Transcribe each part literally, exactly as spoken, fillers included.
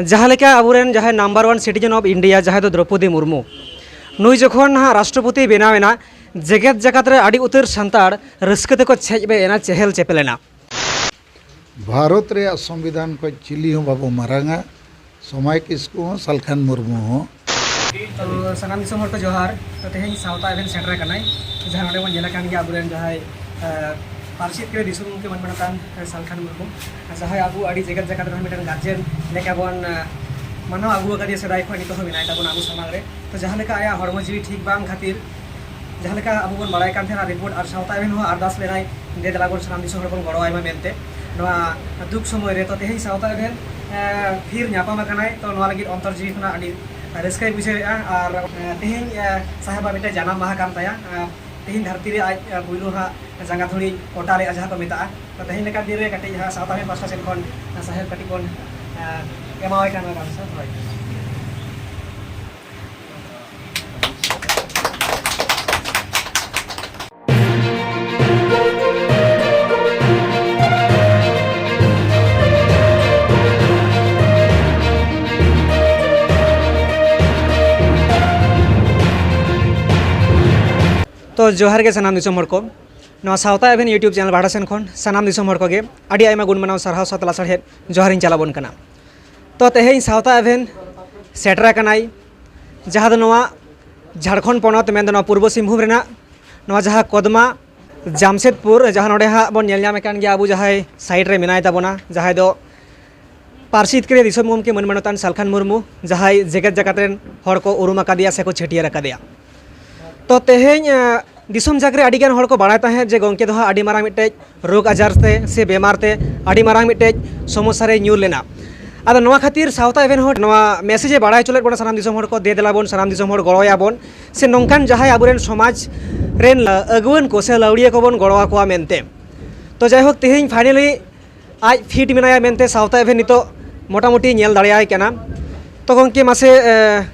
ᱡᱟᱦᱟᱸ ᱞᱮᱠᱟ ᱟᱵᱚᱨᱮᱱ ᱡᱟᱦᱟᱸᱭ number one citizen of India, ᱡᱟᱦᱟᱸᱭ ᱫᱚ ᱫᱨᱚᱯᱚᱫᱤ ᱢᱩᱨᱢᱩ, ᱱᱩᱭ ᱡᱚᱠᱷᱚᱱ ᱱᱟᱦᱟᱜ ᱨᱟᱥᱴᱨᱚᱯᱚᱛᱤ ᱵᱮᱱᱟᱣ ᱮᱱᱟ, ᱡᱮᱜᱮᱛ ᱡᱟᱠᱟᱛ ᱨᱮ ᱟᱹᱰᱤ ᱩᱛᱟᱹᱨ ᱥᱟᱱᱛᱟᱲ ᱨᱟᱹᱥᱠᱟᱹ ᱛᱮᱠᱚ ᱪᱷᱮᱡ ᱵᱮ ᱮᱱᱟ, ᱪᱮᱦᱮᱞ ᱪᱮᱯᱮᱞ ᱮᱱᱟ᱾ ᱵᱷᱟᱨᱚᱛ ᱨᱮᱭᱟᱜ ᱥᱚᱝᱵᱤᱫᱷᱟᱱ ᱠᱷᱚᱱ ᱪᱤᱞᱤ ᱦᱚᱸ ᱵᱟᱵᱚ ᱢᱟᱨᱟᱝᱟ, ᱥᱚᱢᱟᱭ ᱠᱤᱥᱠᱩ ᱦᱚᱸ, ᱥᱟᱞᱠᱷᱟᱱ ᱢᱩᱨᱢᱩ ᱦᱚᱸ᱾ ᱛᱚ, ᱥᱟᱱᱟᱢ ᱫᱤᱥᱚᱢ ᱦᱚᱲ ᱠᱚ ᱡᱚᱦᱟᱨ᱾ ᱛᱚ, ᱛᱮᱦᱮᱧ ᱥᱟᱶᱛᱟ event ᱥᱮᱴᱮᱨ ᱟᱠᱟᱱᱟᱭ, ᱡᱟᱦᱟᱸ ᱱᱚᱰᱮ ᱵᱚᱱ ᱧᱮᱞ ᱟᱠᱟᱱ ᱜᱮᱭᱟ ᱟᱵᱚᱨᱮᱱ ᱡᱟᱦᱟᱸᱭ, ᱟᱸ, ᱯᱟᱹᱨᱥᱤ ᱡᱤᱛᱠᱟᱹᱨᱤ ᱫᱤᱥᱚᱢ ᱜᱚᱢᱠᱮ ᱢᱟᱹᱱ ᱢᱟᱱᱚᱛᱟᱱ ᱥᱟᱞᱠᱷᱟᱱ ᱢᱩᱨᱢᱩ, ᱡᱟᱦᱟᱸᱭ ᱟᱵᱚ ᱟᱹᱰᱤ ᱡᱮᱜᱮᱛ ᱡᱟᱠᱟᱛ ᱨᱮᱱ ᱢᱤᱫᱴᱮᱱ guardian ᱞᱮᱠᱟ ᱵᱚᱱ, ᱟᱸ, ᱢᱟᱱᱟᱣ ᱟᱹᱜᱩ ᱟᱠᱟᱫᱮᱭᱟ ᱥᱮᱫᱟᱭ ᱠᱷᱚᱱ, ᱱᱤᱛᱚᱜ ᱦᱚᱸ ᱢᱮᱱᱟᱭ ᱛᱟᱵᱚᱱᱟ ᱟᱵᱚ ᱥᱟᱢᱟᱝ ᱨᱮ᱾ ᱛᱚ, ᱡᱟᱦᱟᱸ ᱞᱮᱠᱟ ᱟᱭᱟᱜ ᱦᱚᱲᱢᱚ ᱡᱤᱣᱤ ᱴᱷᱤᱠ ᱵᱟᱝ ᱠᱷᱟᱹᱛᱤᱨ, ᱡᱟᱦᱟᱸ ᱞᱮᱠᱟ ᱟᱵᱚ ᱵᱚᱱ ᱵᱟᱲᱟᱭ ᱠᱟᱱ ᱛᱟᱦᱮᱱᱟ report, ᱟᱨ ᱥᱟᱶᱛᱟ event ᱦᱚᱸ ᱟᱨᱫᱟᱥ ᱞᱮᱱᱟᱭ, ᱫᱮ ᱫᱮᱞᱟ ᱵᱚᱱ ᱥᱟᱱᱟᱢ ᱫᱤᱥᱚᱢ ᱦᱚᱲ ᱵᱚᱱ ᱜᱚᱲᱚ ᱟᱭ ᱢᱟ ᱢᱮᱱᱛᱮ ᱱᱚᱣᱟ ᱫᱩᱠ ᱥᱚᱢᱚᱭ ᱨᱮ᱾ ᱛᱚ, ᱛᱮᱦᱮᱧ ᱥᱟᱶᱛᱟ event, ᱮ, ᱯᱷᱤᱨ ᱧᱟᱯᱟᱢ ᱟᱠᱟᱱᱟᱭ, ᱛᱚ, ᱱᱚᱣᱟ ᱞᱟᱹᱜᱤᱫ ᱚᱱᱛᱚᱨ ᱡᱤᱣᱤ ᱠᱷᱚᱱᱟᱜ ᱟᱹᱰᱤ ᱨᱟᱹᱥᱠᱟᱹᱭ ᱵᱩᱡᱷᱟᱹᱣᱮᱫᱼᱟ᱾ ᱟᱨ, ᱮ, ᱛᱮᱦᱮᱧ, ᱮ, ᱥᱟᱦᱮᱵᱟᱜ ᱢᱤᱫᱴᱮᱱ ᱡᱟᱱᱟᱢ ᱢᱟᱦᱟ ᱠᱟᱱ ᱛᱟᱭᱟ᱾ ᱮ, ᱛᱮᱦᱮᱧ ᱫᱷᱟᱹᱨᱛᱤ ᱨᱮ ᱟᱡ, ᱮ, ᱯᱩᱭᱞᱩ ᱦᱟᱸᱜ ᱡᱟᱸᱜᱟ ᱫᱷᱩᱲᱤ ᱚᱴᱟᱨᱮᱜᱼᱟ, ᱡᱟᱦᱟᱸ ᱠᱚ ᱢᱮᱛᱟᱜᱼᱟ᱾ ᱛᱚ, ᱛᱮᱦᱮᱧ ᱞᱮᱠᱟᱱ ᱫᱤᱱ ᱨᱮ ᱠᱟᱹᱴᱤᱡ ᱦᱟᱸᱜ ᱥᱟᱶᱛᱟ event ᱯᱟᱥᱴᱟ ᱥᱮᱫ ᱠᱷᱚᱱ, ᱮ, ᱥᱟᱦᱮᱵ ᱠᱟᱹᱴᱤᱡ ᱵᱚᱱ, ᱮ, ᱮᱢᱟᱣᱟᱭ ᱠᱟᱱᱟ ᱱᱚᱣᱟ ᱜᱟᱢᱪᱷᱟ᱾ ᱦᱳᱭ᱾ ᱛᱚ, ᱡᱚᱦᱟᱨ ᱜᱮ ᱥᱟᱱᱟᱢ ᱫᱤᱥᱚᱢ ᱦᱚᱲ ᱠᱚ᱾ ᱱᱚᱣᱟ ᱥᱟᱶᱛᱟ event YouTube channel ᱯᱟᱦᱴᱟ ᱥᱮᱱ ᱠᱷᱚᱱ ᱥᱟᱱᱟᱢ ᱫᱤᱥᱚᱢ ᱦᱚᱲ ᱠᱚᱜᱮ ᱟᱹᱰᱤ ᱟᱭᱢᱟ ᱜᱩᱱ ᱢᱟᱱᱟᱣ ᱥᱟᱨᱦᱟᱣ ᱥᱟᱶᱛᱮ ᱞᱟᱥᱟᱲᱦᱮᱫ ᱡᱚᱦᱟᱨᱤᱧ ᱪᱟᱞ ᱟᱵᱚᱱ ᱠᱟᱱᱟ᱾ ᱛᱚ, ᱛᱮᱦᱮᱧ ᱥᱟᱶᱛᱟ event ᱥᱮᱴᱮᱨ ᱟᱠᱟᱱᱟᱭ, ᱡᱟᱦᱟᱸ ᱫᱚ ᱱᱚᱣᱟ ᱡᱷᱟᱲᱠᱷᱚᱸᱰ ᱯᱚᱱᱚᱛ, ᱢᱮᱱᱫᱚ ᱱᱚᱣᱟ ᱯᱩᱨᱵᱚ ᱥᱤᱝᱵᱷᱩᱢ ᱨᱮᱱᱟᱜ ᱱᱚᱣᱟ ᱡᱟᱦᱟᱸ ᱠᱚᱫᱢᱟ ᱡᱟᱢᱥᱮᱫᱽᱯᱩᱨ, ᱡᱟᱦᱟᱸ ᱱᱚᱰᱮ ᱦᱟᱸᱜ ᱵᱚᱱ ᱧᱮᱞ ᱧᱟᱢᱮ ᱠᱟᱱ ᱜᱮᱭᱟ, ᱟᱵᱚ ᱡᱟᱦᱟᱸᱭ side ᱨᱮ ᱢᱮᱱᱟᱭ ᱛᱟᱵᱚᱱᱟ, ᱡᱟᱦᱟᱸᱭ ᱫᱚ ᱯᱟᱹᱨᱥᱤ ᱡᱤᱛᱠᱟᱹᱨᱤ ᱫᱤᱥᱚᱢ ᱜᱚᱢᱠᱮ ᱢᱟᱹᱱ ᱢᱟᱱᱚᱛᱟᱱ ᱥᱟᱞᱠᱷᱟᱱ ᱢᱩᱨᱢᱩ, ᱡᱟᱦᱟᱸᱭ ᱡᱮᱜᱮᱛ ᱡᱟᱠᱟᱛ ᱨᱮᱱ ᱦᱚᱲ ᱠᱚ ᱩᱨᱩᱢ ᱟᱠᱟᱫᱮᱭᱟ ᱥᱮᱠᱚ ᱪᱷᱟᱹᱴᱭᱟᱹᱨ ᱟᱠᱟᱫᱮᱭᱟ᱾ ᱛᱚ, ᱛᱮᱦᱮᱧ, ᱮ, ᱫᱤᱥᱚᱢ ᱡᱟᱠ ᱨᱮ ᱟᱹᱰᱤ ᱜᱟᱱ ᱦᱚᱲ ᱠᱚ ᱵᱟᱲᱟᱭ ᱛᱟᱦᱮᱸᱫ ᱡᱮ ᱜᱚᱢᱠᱮ ᱫᱚ ᱦᱟᱸᱜ ᱟᱹᱰᱤ ᱢᱟᱨᱟᱝ ᱢᱤᱫᱴᱮᱡ ᱨᱳᱜᱽ ᱟᱡᱟᱨ ᱛᱮ ᱥᱮ ᱵᱮᱢᱟᱨ ᱛᱮ ᱟᱹᱰᱤ ᱢᱟᱨᱟᱝ ᱢᱤᱫᱴᱮᱡ ᱥᱚᱢᱚᱥᱥᱟ ᱨᱮᱭ ᱧᱩᱨ ᱞᱮᱱᱟ᱾ ᱟᱫᱚ ᱱᱚᱣᱟ ᱠᱷᱟᱹᱛᱤᱨ ᱥᱟᱶᱛᱟ event ᱦᱚᱸ ᱱᱚᱣᱟ message ᱮ ᱵᱟᱲᱟᱭ ᱦᱚᱪᱚ ᱞᱮᱫ ᱵᱚᱱᱟ ᱥᱟᱱᱟᱢ ᱫᱤᱥᱚᱢ ᱦᱚᱲ ᱠᱚ, ᱫᱮ ᱫᱮᱞᱟ ᱵᱚᱱ ᱥᱟᱱᱟᱢ ᱫᱤᱥᱚᱢ ᱦᱚᱲ ᱜᱚᱲᱚ ᱟᱭᱟ ᱵᱚᱱ, ᱥᱮ ᱱᱚᱝᱠᱟᱱ ᱡᱟᱦᱟᱸᱭ ᱟᱵᱚᱨᱮᱱ ᱥᱚᱢᱟᱡᱽ ᱨᱮᱱ ᱟᱹᱜᱩᱣᱟᱹᱱ ᱠᱚ ᱥᱮ ᱞᱟᱹᱣᱲᱤᱭᱟᱹ ᱠᱚᱵᱚᱱ ᱜᱚᱲᱚ ᱟᱠᱚᱣᱟ ᱢᱮᱱᱛᱮ᱾ ᱛᱚ, ᱡᱟᱭᱦᱳᱠ, ᱛᱮᱦᱮᱧ finally ᱟᱡ fit ᱢᱮᱱᱟᱭᱟ ᱢᱮᱱᱛᱮ ᱥᱟᱶᱛᱟ event ᱱᱤᱛᱚᱜ ᱢᱚᱴᱟᱢᱩᱴᱤ ᱧᱮᱞ ᱫᱟᱲᱮᱭᱟᱭ ᱠᱟᱱᱟ᱾ ᱛᱚ ᱜᱚᱢᱠᱮ, ᱢᱟᱥᱮ, ᱮ,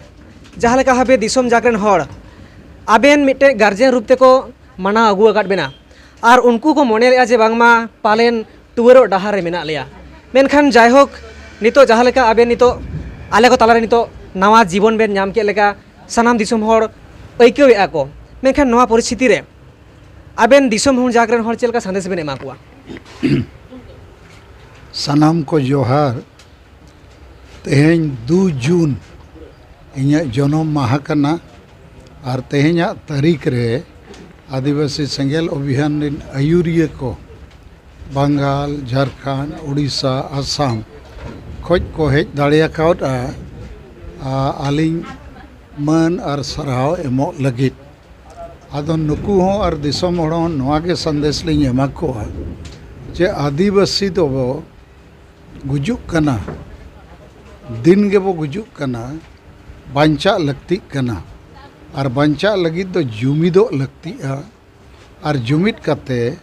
ᱡᱟᱦᱟᱸ ᱞᱮᱠᱟ ᱵᱷᱟᱵᱮ ᱫᱤᱥᱚᱢ ᱡᱟᱠ ᱨᱮᱱ ᱦᱚᱲ ᱟᱵᱮᱱ ᱢᱤᱫᱴᱮᱡ guardian ᱨᱩᱯ ᱛᱮᱠᱚ ᱢᱟᱱᱟᱣ ᱟᱹᱜᱩ ᱟᱠᱟᱫ ᱵᱮᱱᱟ, ᱟᱨ ᱩᱱᱠᱩ ᱠᱚ ᱢᱚᱱᱮ ᱞᱮᱫᱼᱟ ᱡᱮ ᱵᱟᱝᱢᱟ ᱯᱟᱞᱮᱱ ᱴᱩᱣᱟᱹᱨᱚᱜ ᱰᱟᱦᱟᱨ ᱨᱮ ᱢᱮᱱᱟᱜ ᱞᱮᱭᱟ, ᱢᱮᱱᱠᱷᱟᱱ ᱡᱟᱭᱦᱳᱠ, ᱱᱤᱛᱚᱜ ᱡᱟᱦᱟᱸ ᱞᱮᱠᱟ ᱟᱵᱮᱱ ᱱᱤᱛᱚᱜ ᱟᱞᱮ ᱠᱚ ᱛᱟᱞᱟᱨᱮ ᱱᱤᱛᱚᱜ ᱱᱟᱣᱟ ᱡᱤᱵᱚᱱ ᱵᱮᱱ ᱧᱟᱢ ᱠᱮᱫ ᱞᱮᱠᱟ ᱥᱟᱱᱟᱢ ᱫᱤᱥᱚᱢ ᱦᱚᱲ ᱟᱹᱭᱠᱟᱹᱣᱮᱫᱼᱟ ᱠᱚ, ᱢᱮᱱᱠᱷᱟᱱ ᱱᱚᱣᱟ ᱯᱚᱨᱤᱥᱛᱷᱤᱛᱤ ᱨᱮ ᱟᱵᱮᱱ ᱫᱤᱥᱚᱢ ᱦᱚᱲ ᱡᱟᱠ ᱨᱮᱱ ᱦᱚᱲ ᱪᱮᱫ ᱞᱮᱠᱟ ᱥᱟᱸᱫᱮᱥ ᱵᱮᱱ ᱮᱢᱟ ᱠᱚᱣᱟ? ᱥᱟᱱᱟᱢ ᱠᱚ ᱡᱚᱦᱟᱨ᱾ ᱛᱮᱦᱮᱧ ᱫᱩ ᱡᱩᱱ ᱤᱧᱟᱹᱜ ᱡᱚᱱᱚᱢ ᱢᱟᱦᱟ ᱠᱟᱱᱟ᱾ ᱟᱨ ᱛᱮᱦᱮᱧᱟᱜ ᱛᱟᱹᱨᱤᱠᱷ ᱨᱮ ᱟᱹᱫᱤᱵᱟᱹᱥᱤ ᱥᱮᱸᱜᱮᱞ ᱚᱵᱷᱤᱭᱟᱱ ᱨᱤᱱ ᱟᱹᱭᱩᱨᱤᱭᱟᱹ ᱠᱚ ᱵᱟᱝᱜᱟᱞ, ᱡᱷᱟᱲᱠᱷᱚᱸᱰ, ᱳᱰᱤᱥᱟ, ᱟᱥᱟᱢ ᱠᱷᱚᱡ ᱠᱚ ᱦᱮᱡ ᱫᱟᱲᱮ ᱟᱠᱟᱣᱫᱼᱟ, ᱟ, ᱟᱹᱞᱤᱧ ᱢᱟᱹᱱ ᱟᱨ ᱥᱟᱨᱦᱟᱣ ᱮᱢᱚᱜ ᱞᱟᱹᱜᱤᱫ᱾ ᱟᱫᱚ ᱱᱩᱠᱩ ᱦᱚᱸ ᱟᱨ ᱫᱤᱥᱚᱢ ᱦᱚᱲ ᱦᱚᱸ ᱱᱚᱣᱟ ᱜᱮ ᱥᱟᱸᱫᱮᱥ ᱞᱤᱧ ᱮᱢᱟ ᱠᱚᱣᱟ ᱡᱮ ᱟᱹᱫᱤᱵᱟᱹᱥᱤ ᱫᱚᱵᱚ ᱜᱩᱡᱩᱜ ᱠᱟᱱᱟ, ᱫᱤᱱ ᱜᱮᱵᱚ ᱜᱩᱡᱩᱜ ᱠᱟᱱᱟ, ᱵᱟᱧᱪᱟᱜ ᱞᱟᱹᱠᱛᱤᱜ ᱠᱟᱱᱟ᱾ ᱟᱨ ᱵᱟᱧᱪᱟᱜ ᱞᱟᱹᱜᱤᱫ ᱫᱚ ᱡᱩᱢᱤᱫᱚᱜ ᱞᱟᱹᱠᱛᱤᱜᱼᱟ᱾ ᱟᱨ ᱡᱩᱢᱤᱫ ᱠᱟᱛᱮ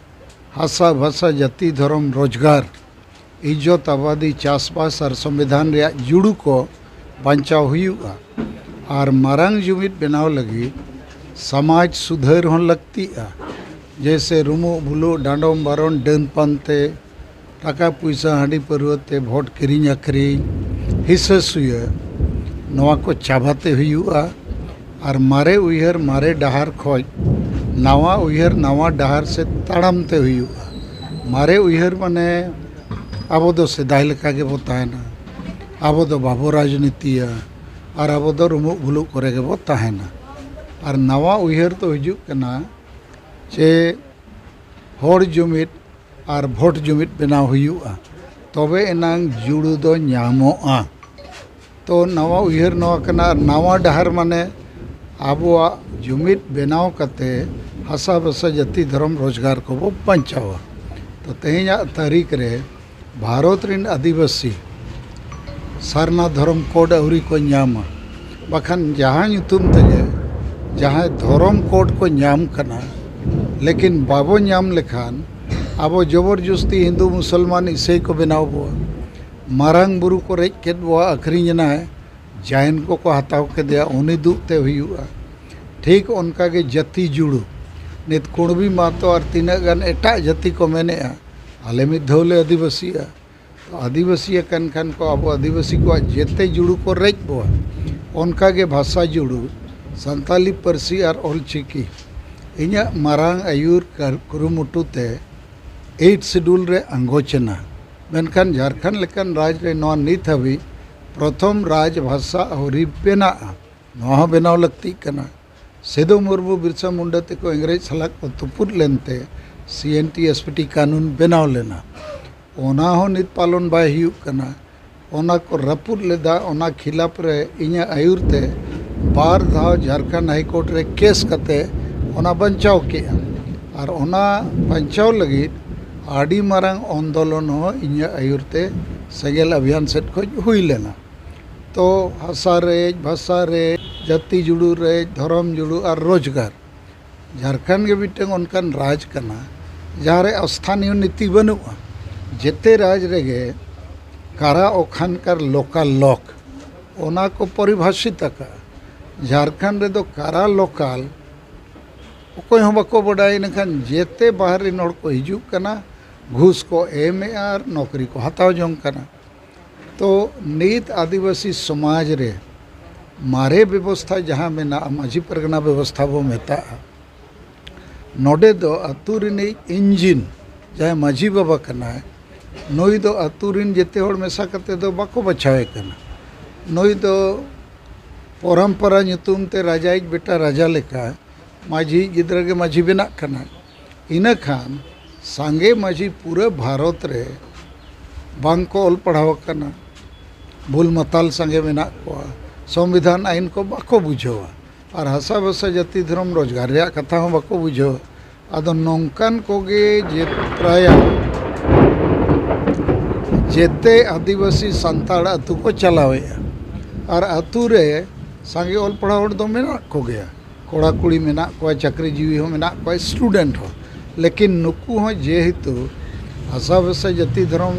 ᱦᱟᱥᱟ ᱵᱷᱟᱥᱟ ᱡᱟᱹᱛᱤ ᱫᱷᱚᱨᱚᱢ ᱨᱳᱡᱽᱜᱟᱨ ᱤᱡᱽᱡᱚᱛ ᱟᱵᱟᱫᱤ ᱪᱟᱥᱵᱟᱥ ᱟᱨ ᱥᱚᱝᱵᱤᱫᱷᱟᱱ ᱨᱮᱭᱟᱜ ᱡᱩᱲᱩ ᱠᱚ ᱵᱟᱧᱪᱟᱣ ᱦᱩᱭᱩᱜᱼᱟ᱾ ᱟᱨ ᱢᱟᱨᱟᱝ ᱡᱩᱢᱤᱫ ᱵᱮᱱᱟᱣ ᱞᱟᱹᱜᱤᱫ ᱥᱚᱢᱟᱡᱽ ᱥᱩᱫᱷᱟᱹᱨ ᱦᱚᱸ ᱞᱟᱹᱠᱛᱤᱜᱼᱟ᱾ ᱡᱮᱭᱥᱮ ᱨᱩᱢᱩᱜ ᱵᱷᱩᱞᱩᱜ, ᱰᱟᱸᱰᱚᱢ ᱵᱟᱨᱚᱱ, ᱰᱟᱹᱱ ᱯᱟᱱᱛᱮ, ᱴᱟᱠᱟ ᱯᱩᱭᱥᱟᱹ, ᱦᱟᱺᱰᱤ ᱯᱟᱹᱨᱣᱟᱹ ᱛᱮ ᱵᱷᱳᱴ ᱠᱤᱨᱤᱧ ᱟᱹᱠᱷᱨᱤᱧ, ᱦᱤᱥᱟᱹ ᱥᱩᱭᱟᱹ, ᱱᱚᱣᱟ ᱠᱚ ᱪᱟᱵᱟᱛᱮ ᱦᱩᱭᱩᱜᱼᱟ᱾ ᱟᱨ ᱢᱟᱨᱮ ᱩᱭᱦᱟᱹᱨ ᱢᱟᱨᱮ ᱰᱟᱦᱟᱨ ᱠᱷᱚᱡ ᱱᱟᱣᱟ ᱩᱭᱦᱟᱹᱨ ᱱᱟᱣᱟ ᱰᱟᱦᱟᱨ ᱥᱮᱫ ᱛᱟᱲᱟᱢ ᱛᱮ ᱦᱩᱭᱩᱜᱼᱟ᱾ ᱢᱟᱨᱮ ᱩᱭᱦᱟᱹᱨ ᱢᱟᱱᱮ ᱟᱵᱚ ᱫᱚ ᱥᱮᱫᱟᱭ ᱞᱮᱠᱟ ᱜᱮᱵᱚ ᱛᱟᱦᱮᱱᱟ, ᱟᱵᱚ ᱫᱚ ᱵᱟᱵᱚ ᱨᱟᱡᱽᱱᱤᱛᱤᱭᱟ, ᱟᱨ ᱟᱵᱚ ᱫᱚ ᱨᱩᱢᱩᱜ ᱵᱷᱩᱞᱩᱜ ᱠᱚᱨᱮ ᱜᱮᱵᱚ ᱛᱟᱦᱮᱱᱟ᱾ ᱟᱨ ᱱᱟᱣᱟ ᱩᱭᱦᱟᱹᱨ ᱫᱚ ᱦᱤᱡᱩᱜ ᱠᱟᱱᱟ ᱡᱮ ᱦᱚᱲ ᱡᱩᱢᱤᱫ ᱟᱨ ᱵᱷᱳᱴ ᱡᱩᱢᱤᱫ ᱵᱮᱱᱟᱣ ᱦᱩᱭᱩᱜᱼᱟ, ᱛᱚᱵᱮ ᱮᱱᱟᱝ ᱡᱩᱲᱩ ᱫᱚ ᱧᱟᱢᱚᱜᱼᱟ᱾ ᱛᱚ ᱱᱟᱣᱟ ᱩᱭᱦᱟᱹᱨ ᱱᱚᱣᱟ ᱠᱟᱱᱟ, ᱟᱨ ᱱᱟᱣᱟ ᱰᱟᱦᱟᱨ ᱢᱟᱱᱮ ᱟᱵᱚᱣᱟᱜ ᱡᱩᱢᱤᱫ ᱵᱮᱱᱟᱣ ᱠᱟᱛᱮ ᱦᱟᱥᱟ ᱵᱷᱟᱥᱟ ᱡᱟᱹᱛᱤ ᱫᱷᱚᱨᱚᱢ ᱨᱳᱡᱽᱜᱟᱨ ᱠᱚᱵᱚ ᱵᱟᱧᱪᱟᱣᱟ᱾ ᱛᱚ ᱛᱮᱦᱮᱧᱟᱜ ᱛᱟᱹᱨᱤᱠᱷ ᱨᱮ ᱵᱷᱟᱨᱚᱛ ᱨᱮᱱ ᱟᱹᱫᱤᱵᱟᱹᱥᱤ ᱥᱟᱨᱱᱟ ᱫᱷᱚᱨᱚᱢ ᱠᱳᱰ ᱟᱹᱣᱨᱤ ᱠᱚ ᱧᱟᱢᱟ, ᱵᱟᱠᱷᱟᱱ ᱡᱟᱦᱟᱸ ᱧᱩᱛᱩᱢ ᱛᱮᱜᱮ ᱡᱟᱦᱟᱸᱭ ᱫᱷᱚᱨᱚᱢ ᱠᱳᱰ ᱠᱚ ᱧᱟᱢ ᱠᱟᱱᱟ, ᱞᱮᱠᱤᱱ ᱵᱟᱵᱚ ᱧᱟᱢ ᱞᱮᱠᱷᱟᱱ ᱟᱵᱚ ᱡᱚᱵᱚᱨ ᱡᱚᱥᱛᱤ ᱦᱤᱱᱫᱩ ᱢᱩᱥᱚᱞᱢᱟᱱ ᱤᱥᱟᱹᱭ ᱠᱚ ᱵᱮᱱᱟᱣ ᱵᱚᱣᱟ᱾ ᱢᱟᱨᱟᱝ ᱵᱩᱨᱩ ᱠᱚ ᱨᱮᱡ ᱠᱮᱫ ᱵᱚᱣᱟ, ᱟᱹᱠᱷᱨᱤᱧ ᱮᱱᱟᱭ, ᱡᱟᱭᱱ ᱠᱚᱠᱚ ᱦᱟᱛᱟᱣ ᱠᱮᱫᱮᱭᱟ, ᱩᱱᱤ ᱫᱩᱜ ᱛᱮ ᱦᱩᱭᱩᱜᱼᱟ᱾ ᱴᱷᱤᱠ ᱚᱱᱠᱟ ᱜᱮ ᱡᱟᱹᱛᱤ ᱡᱩᱲᱩ᱾ ᱱᱤᱛ ᱠᱩᱬᱵᱤ ᱢᱟᱛᱚ ᱟᱨ ᱛᱤᱱᱟᱹᱜ ᱜᱟᱱ ᱮᱴᱟᱜ ᱡᱟᱹᱛᱤ ᱠᱚ ᱢᱮᱱᱮᱜᱼᱟ, ᱟᱞᱮ ᱢᱤᱫ ᱫᱷᱟᱣ ᱞᱮ ᱟᱹᱫᱤᱵᱟᱹᱥᱤᱜᱼᱟ᱾ ᱛᱚ ᱟᱹᱫᱤᱵᱟᱹᱥᱤ ᱟᱠᱟᱱ ᱠᱷᱟᱱ ᱠᱚ ᱟᱵᱚ ᱟᱹᱫᱤᱵᱟᱹᱥᱤ ᱠᱚᱣᱟᱜ ᱡᱮᱛᱮ ᱡᱩᱲᱩ ᱠᱚ ᱨᱮᱡ ᱵᱚᱣᱟ᱾ ᱚᱱᱠᱟᱜᱮ ᱵᱷᱟᱥᱟ ᱡᱩᱲᱩ, ᱥᱟᱱᱛᱟᱞᱤ ᱯᱟᱹᱨᱥᱤ ᱟᱨ ᱚᱞᱪᱤᱠᱤ᱾ ᱤᱧᱟᱹᱜ ᱢᱟᱨᱟᱝ ᱟᱹᱭᱩᱨ ᱠᱟᱨ-, ᱠᱩᱨᱩᱢᱩᱴᱩ ᱛᱮ ᱮᱭᱤᱴ ᱥᱤᱰᱩᱞ ᱨᱮ ᱟᱸᱜᱚᱪ ᱮᱱᱟ᱾ ᱢᱮᱱᱠᱷᱟᱱ ᱡᱷᱟᱲᱠᱷᱚᱸᱰ ᱞᱮᱠᱟᱱ ᱨᱟᱡᱽ ᱨᱮ ᱱᱚᱣᱟ ᱱᱤᱛ ᱦᱟᱹᱵᱤᱡ ᱯᱨᱚᱛᱷᱚᱢ ᱨᱟᱡᱽ ᱵᱷᱟᱥᱟ ᱟᱹᱣᱨᱤ ᱵᱮᱱᱟᱜᱼᱟ᱾ ᱱᱚᱣᱟ ᱦᱚᱸ ᱵᱮᱱᱟᱣ ᱞᱟᱹᱠᱛᱤᱜ ᱠᱟᱱᱟ᱾ ᱥᱤᱫᱩ ᱢᱩᱨᱢᱩ, ᱵᱤᱨᱥᱟ ᱢᱩᱱᱰᱟ ᱛᱮᱠᱚ ᱤᱝᱨᱮᱡᱽ ᱥᱟᱞᱟᱜ ᱠᱚ ᱛᱩᱯᱩᱫ ᱞᱮᱱᱛᱮ ᱥᱤ N T S P T ᱠᱟᱹᱱᱩᱱ ᱵᱮᱱᱟᱣ ᱞᱮᱱᱟ᱾ ᱚᱱᱟ ᱦᱚᱸ ᱱᱤᱛ ᱯᱟᱞᱚᱱ ᱵᱟᱭ ᱦᱩᱭᱩᱜ ᱠᱟᱱᱟ᱾ ᱚᱱᱟ ᱠᱚ ᱨᱟᱹᱯᱩᱫ ᱞᱮᱫᱟ, ᱚᱱᱟ ᱠᱷᱤᱞᱟᱯ ᱨᱮ ᱤᱧᱟᱹᱜ ᱟᱹᱭᱩᱨ ᱛᱮ ᱵᱟᱨ ᱫᱷᱟᱣ ᱡᱷᱟᱲᱠᱷᱚᱸᱰ ᱦᱟᱭ ᱠᱳᱨᱴ ᱨᱮ ᱠᱮᱥ ᱠᱟᱛᱮ ᱚᱱᱟ ᱵᱟᱧᱪᱟᱣ ᱠᱮᱜᱼᱟ᱾ ᱟᱨ ᱚᱱᱟ ᱵᱟᱧᱪᱟᱣ ᱞᱟᱹᱜᱤᱫ ᱟᱹᱰᱤ ᱢᱟᱨᱟᱝ ᱟᱱᱫᱳᱞᱚᱱ ᱦᱚᱸ ᱤᱧᱟᱹᱜ ᱟᱹᱭᱩᱨ ᱛᱮ ᱥᱮᱸᱜᱮᱞ ᱚᱵᱷᱤᱭᱟᱱ ᱥᱮᱫ ᱠᱷᱚᱱ ᱦᱩᱭ ᱞᱮᱱᱟ᱾ ᱛᱚ ᱦᱟᱥᱟ ᱨᱮᱡ, ᱵᱷᱟᱥᱟ ᱨᱮᱡ, ᱡᱟᱹᱛᱤ ᱡᱩᱲᱩ ᱨᱮᱡ, ᱫᱷᱚᱨᱚᱢ ᱡᱩᱲᱩ ᱟᱨ ᱨᱳᱡᱽᱜᱟᱨ, ᱡᱷᱟᱲᱠᱷᱚᱸᱰ ᱜᱮ ᱢᱤᱫᱴᱟᱝ ᱚᱱᱠᱟᱱ ᱨᱟᱡᱽ ᱠᱟᱱᱟ ᱡᱟᱦᱟᱸ ᱨᱮ ᱥᱛᱷᱟᱱᱤᱭᱚ ᱱᱤᱛᱤ ᱵᱟᱹᱱᱩᱜᱼᱟ᱾ ᱡᱮᱛᱮ ᱨᱟᱡᱽ ᱨᱮᱜᱮ ᱠᱟᱨᱟ ᱚᱠᱷᱟᱱ ᱠᱟᱨ ᱞᱳᱠᱟᱞ ᱞᱚᱠ, ᱚᱱᱟ ᱠᱚ ᱯᱚᱨᱤᱵᱷᱟᱥᱤᱛ ᱟᱠᱟᱫᱼᱟ᱾ ᱡᱷᱟᱲᱠᱷᱚᱸᱰ ᱨᱮᱫᱚ ᱠᱟᱨᱟ ᱞᱳᱠᱟᱞ ᱚᱠᱚᱭ ᱦᱚᱸ ᱵᱟᱠᱚ ᱵᱟᱰᱟᱭ, ᱤᱱᱟᱹᱠᱷᱟᱱ ᱡᱮᱛᱮ ᱵᱟᱦᱨᱮ ᱨᱮᱱ ᱦᱚᱲ ᱠᱚ ᱦᱤᱡᱩᱜ ᱠᱟᱱᱟ, ᱜᱷᱩᱥ ᱠᱚ ᱮᱢᱮᱜᱼᱟ ᱟᱨ ᱱᱚᱠᱨᱤ ᱠᱚ ᱦᱟᱛᱟᱣ ᱡᱚᱝ ᱠᱟᱱᱟ᱾ ᱛᱚ ᱱᱤᱛ ᱟᱹᱫᱤᱵᱟᱹᱥᱤ ᱥᱚᱢᱟᱡᱽ ᱨᱮ ᱢᱟᱨᱮ ᱵᱮᱵᱚᱥᱛᱷᱟ ᱡᱟᱦᱟᱸ ᱢᱮᱱᱟᱜᱼᱟ, ᱢᱟᱹᱡᱷᱤ ᱯᱟᱨᱜᱟᱱᱟ ᱵᱮᱵᱚᱥᱛᱷᱟ ᱵᱚ ᱢᱮᱛᱟᱜᱼᱟ, ᱱᱚᱰᱮ ᱫᱚ ᱟᱹᱛᱩ ᱨᱤᱱᱤᱡ ᱤᱧᱡᱤᱱ, ᱡᱟᱦᱟᱸᱭ ᱢᱟᱹᱡᱷᱤ ᱵᱟᱵᱟ ᱠᱟᱱᱟᱭ, ᱱᱩᱭ ᱫᱚ ᱟᱹᱛᱩ ᱨᱤᱱ ᱡᱮᱛᱮ ᱦᱚᱲ ᱢᱮᱥᱟ ᱠᱟᱛᱮ ᱫᱚ ᱵᱟᱠᱚ ᱵᱟᱪᱷᱟᱣᱮ ᱠᱟᱱᱟ᱾ ᱱᱩᱭ ᱫᱚ ᱯᱚᱨᱚᱢᱯᱚᱨᱟ ᱧᱩᱛᱩᱢ ᱛᱮ ᱨᱟᱡᱟᱭᱤᱡ ᱵᱮᱴᱟ ᱨᱟᱡᱟ ᱞᱮᱠᱟ ᱢᱟᱹᱡᱷᱤᱭᱤᱡ ᱜᱤᱫᱽᱨᱟᱹ ᱜᱮ ᱢᱟᱹᱡᱷᱤ ᱵᱮᱱᱟᱜ ᱠᱟᱱᱟᱭ᱾ ᱤᱱᱟᱹ ᱠᱷᱟᱱ ᱥᱟᱸᱜᱮ ᱢᱟᱹᱡᱷᱤ ᱯᱩᱨᱟᱹ ᱵᱷᱟᱨᱚᱛ ᱨᱮ ᱵᱟᱝ ᱠᱚ ᱚᱞ ᱯᱟᱲᱦᱟᱣ ᱟᱠᱟᱱᱟ, ᱵᱩᱞ ᱢᱟᱛᱟᱞ ᱥᱟᱸᱜᱮ ᱢᱮᱱᱟᱜ ᱠᱚᱣᱟ, ᱥᱚᱝᱵᱤᱫᱷᱟᱱ ᱟᱹᱭᱤᱱ ᱠᱚ ᱵᱟᱠᱚ ᱵᱩᱡᱷᱟᱹᱣᱟ, ᱟᱨ ᱦᱟᱥᱟ ᱵᱷᱟᱥᱟ ᱡᱟᱹᱛᱤ ᱫᱷᱚᱨᱚᱢ ᱨᱳᱡᱽᱜᱟᱨ ᱨᱮᱭᱟᱜ ᱠᱟᱛᱷᱟ ᱦᱚᱸ ᱵᱟᱠᱚ ᱵᱩᱡᱷᱟᱹᱣᱟ᱾ ᱟᱫᱚ ᱱᱚᱝᱠᱟᱱ ᱠᱚᱜᱮ ᱡᱮ ᱯᱨᱟᱭ ᱡᱮᱛᱮ ᱟᱹᱫᱤᱵᱟᱹᱥᱤ ᱥᱟᱱᱛᱟᱲ ᱟᱹᱛᱩ ᱠᱚ ᱪᱟᱞᱟᱣᱮᱫᱼᱟ, ᱟᱨ ᱟᱹᱛᱩ ᱨᱮ ᱥᱟᱸᱜᱮ ᱚᱞ ᱯᱟᱲᱦᱟᱣ ᱦᱚᱲ ᱫᱚ ᱢᱮᱱᱟᱜ ᱠᱚᱜᱮᱭᱟ, ᱠᱚᱲᱟ ᱠᱩᱲᱤ ᱢᱮᱱᱟᱜ ᱠᱚᱣᱟ, ᱪᱟᱹᱠᱨᱤ ᱡᱤᱣᱤ ᱦᱚᱸ ᱢᱮᱱᱟᱜ ᱠᱚᱣᱟ, ᱥᱴᱩᱰᱮᱱᱴ ᱦᱚᱸ᱾ ᱞᱮᱠᱤᱱ ᱱᱩᱠᱩ ᱦᱚᱸ ᱡᱮᱦᱮᱛᱩ ᱦᱟᱥᱟ ᱵᱷᱟᱥᱟ ᱡᱟᱹᱛᱤ ᱫᱷᱚᱨᱚᱢ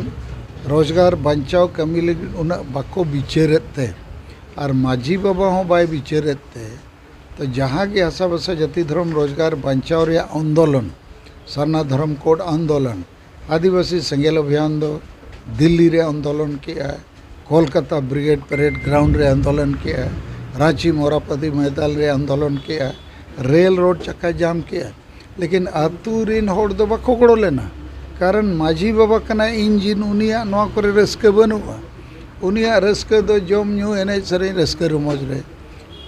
ᱨᱳᱡᱽᱜᱟᱨ ᱵᱟᱧᱪᱟᱣ ᱠᱟᱹᱢᱤ ᱞᱟᱹᱜᱤᱫ ᱩᱱᱟᱹᱜ ᱵᱟᱠᱚ ᱵᱤᱪᱟᱹᱨᱮᱫ ᱛᱮ, ᱟᱨ ᱢᱟᱹᱡᱷᱤ ᱵᱟᱵᱟ ᱦᱚᱸ ᱵᱟᱭ ᱵᱤᱪᱟᱹᱨᱮᱫ ᱛᱮ, ᱛᱚ ᱡᱟᱦᱟᱸ ᱜᱮ ᱦᱟᱥᱟ ᱵᱷᱟᱥᱟ ᱡᱟᱹᱛᱤ ᱫᱷᱚᱨᱚᱢ ᱨᱳᱡᱽᱜᱟᱨ ᱵᱟᱧᱪᱟᱣ ᱨᱮᱭᱟᱜ ᱟᱱᱫᱳᱞᱚᱱ, ᱥᱟᱨᱱᱟ ᱫᱷᱚᱨᱚᱢ ᱠᱳᱰ ᱟᱱᱫᱳᱞᱚᱱ, ᱟᱹᱫᱤᱵᱟᱹᱥᱤ ᱥᱮᱸᱜᱮᱞ ᱚᱵᱷᱤᱭᱟᱱ ᱫᱚ ᱫᱤᱞᱞᱤ ᱨᱮ ᱟᱱᱫᱳᱞᱚᱱ ᱠᱮᱜᱼᱟ, ᱠᱳᱞᱠᱟᱛᱟ ᱵᱨᱤᱜᱮᱰ ᱯᱮᱨᱮᱰ ᱜᱨᱟᱣᱩᱱᱰ ᱨᱮ ᱟᱱᱫᱳᱞᱚᱱ ᱠᱮᱜᱼᱟ, ᱨᱟᱸᱪᱤ ᱢᱚᱨᱟᱯᱟᱫᱤ ᱢᱚᱭᱫᱟᱱ ᱨᱮ ᱟᱱᱫᱳᱞᱚᱱ ᱠᱮᱜᱼᱟ, ᱨᱮᱞ ᱨᱳᱰ ᱪᱟᱠᱟ ᱡᱟᱢ ᱠᱮᱜᱼᱟ᱾ ᱞᱮᱠᱤᱱ ᱟᱹᱛᱩ ᱨᱤᱱ ᱦᱚᱲ ᱫᱚ ᱵᱟᱠᱚ ᱜᱚᱲᱚ ᱞᱮᱱᱟ᱾ ᱠᱟᱨᱚᱱ ᱢᱟᱹᱡᱷᱤ ᱵᱟᱵᱟ ᱠᱟᱱᱟᱭ ᱤᱧᱡᱤᱱ, ᱩᱱᱤᱭᱟᱜ ᱱᱚᱣᱟ ᱠᱚᱨᱮ ᱨᱟᱹᱥᱠᱟᱹ ᱵᱟᱹᱱᱩᱜᱼᱟ᱾ ᱩᱱᱤᱭᱟᱜ ᱨᱟᱹᱥᱠᱟᱹ ᱫᱚ ᱡᱚᱢ ᱧᱩ, ᱮᱱᱮᱡ ᱥᱮᱨᱮᱧ, ᱨᱟᱹᱥᱠᱟᱹ ᱨᱚᱢᱚᱡᱽ ᱨᱮ᱾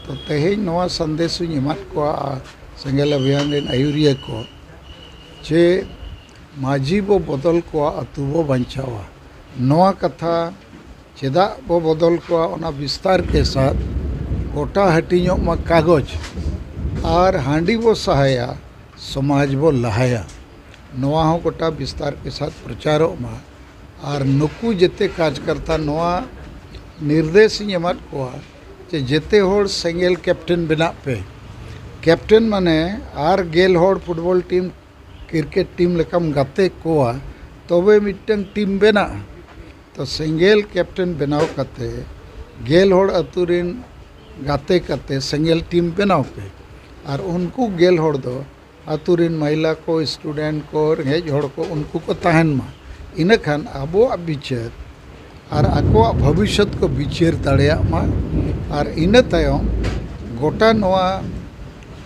ᱛᱚ ᱛᱮᱦᱮᱧ ᱱᱚᱣᱟ ᱥᱟᱸᱫᱮᱥ ᱤᱧ ᱮᱢᱟᱫ ᱠᱚᱣᱟ ᱥᱮᱸᱜᱮᱞ ᱚᱵᱷᱤᱭᱟᱱ ᱨᱤᱱ ᱟᱹᱭᱩᱨᱤᱭᱟᱹ ᱠᱚ, ᱡᱮ ᱢᱟᱹᱡᱷᱤ ᱵᱚ ᱵᱚᱫᱚᱞ ᱠᱚᱣᱟ, ᱟᱹᱛᱩ ᱵᱚ ᱵᱟᱧᱪᱟᱣᱟ᱾ ᱱᱚᱣᱟ ᱠᱟᱛᱷᱟ ᱪᱮᱫᱟᱜ ᱵᱚ ᱵᱚᱫᱚᱞ ᱠᱚᱣᱟ, ᱚᱱᱟ ᱵᱤᱥᱛᱟᱨ ᱠᱮ ᱥᱟᱛ ᱜᱚᱴᱟ ᱦᱟᱹᱴᱤᱧᱚᱜ ᱢᱟ ᱠᱟᱜᱚᱡᱽ, ᱟᱨ ᱦᱟᱺᱰᱤ ᱵᱚ ᱥᱟᱦᱟᱭᱟ, ᱥᱚᱢᱟᱡᱽ ᱵᱚ ᱞᱟᱦᱟᱭᱟ᱾ ᱱᱚᱣᱟ ᱦᱚᱸ ᱜᱚᱴᱟ ᱵᱤᱥᱛᱟᱨ ᱠᱮ ᱥᱟᱛ ᱯᱨᱚᱪᱟᱨᱚᱜ ᱢᱟ᱾ ᱟᱨ ᱱᱩᱠᱩ ᱡᱮᱛᱮ ᱠᱟᱨᱡᱽᱠᱟᱨᱛᱟ ᱱᱚᱣᱟ ᱱᱤᱨᱫᱮᱥ ᱤᱧ ᱮᱢᱟᱫ ᱠᱚᱣᱟ ᱡᱮ ᱡᱮᱛᱮ ᱦᱚᱲ ᱥᱮᱸᱜᱮᱞ ᱠᱮᱯᱴᱮᱱ ᱵᱮᱱᱟᱜ ᱯᱮ᱾ ᱠᱮᱯᱴᱮᱱ ᱢᱟᱱᱮ ᱟᱨ ᱜᱮᱞ ᱦᱚᱲ ᱯᱷᱩᱴᱵᱚᱞ ᱴᱤᱢ, ᱠᱨᱤᱠᱮᱴ ᱴᱤᱢ ᱞᱮᱠᱟᱢ ᱜᱟᱛᱮ ᱠᱚᱣᱟ, ᱛᱚᱵᱮ ᱢᱤᱫᱴᱟᱝ ᱴᱤᱢ ᱵᱮᱱᱟᱜᱼᱟ᱾ ᱛᱚ ᱥᱮᱸᱜᱮᱞ ᱠᱮᱯᱴᱮᱱ ᱵᱮᱱᱟᱣ ᱠᱟᱛᱮ ᱜᱮᱞ ᱦᱚᱲ ᱟᱹᱛᱩ ᱨᱤᱱ ᱜᱟᱛᱮ ᱠᱟᱛᱮ ᱥᱮᱸᱜᱮᱞ ᱴᱤᱢ ᱵᱮᱱᱟᱣ ᱯᱮ᱾ ᱟᱨ ᱩᱱᱠᱩ ᱜᱮᱞ ᱦᱚᱲ ᱫᱚ ᱟᱹᱛᱩ ᱨᱤᱱ ᱢᱟᱹᱭᱞᱟ ᱠᱚ, ᱥᱴᱩᱰᱮᱱᱴ ᱠᱚ, ᱨᱮᱸᱜᱮᱡ ᱦᱚᱲ ᱠᱚ, ᱩᱱᱠᱩ ᱠᱚ ᱛᱟᱦᱮᱱ ᱢᱟ᱾ ᱤᱱᱟᱹᱠᱷᱟᱱ ᱟᱵᱚᱣᱟᱜ ᱵᱤᱪᱟᱹᱨ ᱟᱨ ᱟᱠᱚᱣᱟᱜ ᱵᱷᱚᱵᱤᱥᱥᱚᱛ ᱠᱚ ᱵᱤᱪᱟᱹᱨ ᱫᱟᱲᱮᱭᱟᱜ ᱢᱟ᱾ ᱟᱨ ᱤᱱᱟᱹ ᱛᱟᱭᱚᱢ ᱜᱚᱴᱟ ᱱᱚᱣᱟ,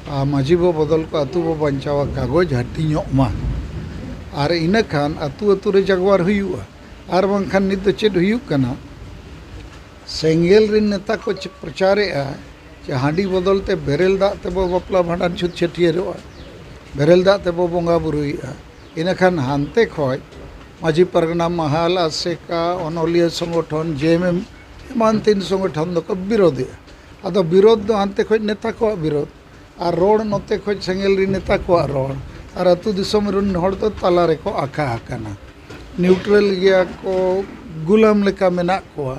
ᱟ, ᱢᱟᱹᱡᱷᱤ ᱵᱚ ᱵᱚᱫᱚᱞ ᱠᱚᱣᱟ, ᱟᱹᱛᱩ ᱵᱚ ᱵᱟᱧᱪᱟᱣᱟ ᱠᱟᱜᱚᱡᱽ ᱦᱟᱹᱴᱤᱧᱚᱜ ᱢᱟ᱾ ᱟᱨ ᱤᱱᱟᱹᱠᱷᱟᱱ ᱟᱹᱛᱩ ᱟᱹᱛᱩ ᱨᱮ ᱡᱟᱜᱽᱣᱟᱨ ᱦᱩᱭᱩᱜᱼᱟ᱾ ᱟᱨ ᱵᱟᱝᱠᱷᱟᱱ ᱱᱤᱛ ᱫᱚ ᱪᱮᱫ ᱦᱩᱭᱩᱜ ᱠᱟᱱᱟ, ᱥᱮᱸᱜᱮᱞ ᱨᱤᱱ ᱱᱮᱛᱟ ᱠᱚ ᱪᱮ-, ᱯᱨᱚᱪᱟᱨᱮᱜᱼᱟ ᱡᱮ ᱦᱟᱺᱰᱤ ᱵᱚᱫᱚᱞ ᱛᱮ ᱵᱮᱨᱮᱞ ᱫᱟᱜ ᱛᱮᱵᱚ ᱵᱟᱯᱞᱟ ᱵᱷᱟᱸᱰᱟᱱ ᱪᱷᱩᱛ ᱪᱷᱟᱹᱴᱭᱟᱹᱨᱚᱜᱼᱟ, ᱵᱮᱨᱮᱞ ᱫᱟᱜ ᱛᱮᱵᱚ ᱵᱚᱸᱜᱟ ᱵᱩᱨᱩᱭᱮᱜᱼᱟ᱾ ᱤᱱᱟᱹᱠᱷᱟᱱ ᱦᱟᱱᱛᱮ ᱠᱷᱚᱡ ᱢᱟᱹᱡᱷᱤ ᱯᱟᱨᱜᱟᱱᱟ ᱢᱟᱦᱟᱞ, ᱟᱥᱮᱠᱟ, ᱚᱱᱚᱞᱤᱭᱟᱹ ᱥᱚᱝᱜᱚᱴᱷᱚᱱ, ᱡᱮ ᱮᱢ ᱮᱢ, ᱮᱢᱟᱱ ᱛᱮᱱ ᱥᱚᱝᱜᱚᱴᱷᱚᱱ ᱫᱚᱠᱚ ᱵᱤᱨᱳᱫᱷᱮᱜᱼᱟ᱾ ᱟᱫᱚ ᱵᱤᱨᱳᱫᱷ ᱫᱚ ᱦᱟᱱᱛᱮ ᱠᱷᱚᱡ ᱱᱮᱛᱟ ᱠᱚᱣᱟᱜ ᱵᱤᱨᱳᱫᱷ, ᱟᱨ ᱨᱚᱲ ᱱᱚᱛᱮ ᱠᱷᱚᱡ ᱥᱮᱸᱜᱮᱞ ᱨᱤᱱ ᱱᱮᱛᱟ ᱠᱚᱣᱟᱜ ᱨᱚᱲ, ᱟᱨ ᱟᱹᱛᱩ ᱫᱤᱥᱚᱢ ᱨᱤᱱ ᱦᱚᱲ ᱫᱚ ᱛᱟᱞᱟ ᱨᱮᱠᱚ ᱟᱠᱟ ᱟᱠᱟᱱᱟ, ᱱᱤᱭᱩᱴᱨᱟᱞ ᱜᱮᱭᱟ ᱠᱚ, ᱜᱩᱞᱟᱢ ᱞᱮᱠᱟ ᱢᱮᱱᱟᱜ ᱠᱚᱣᱟ᱾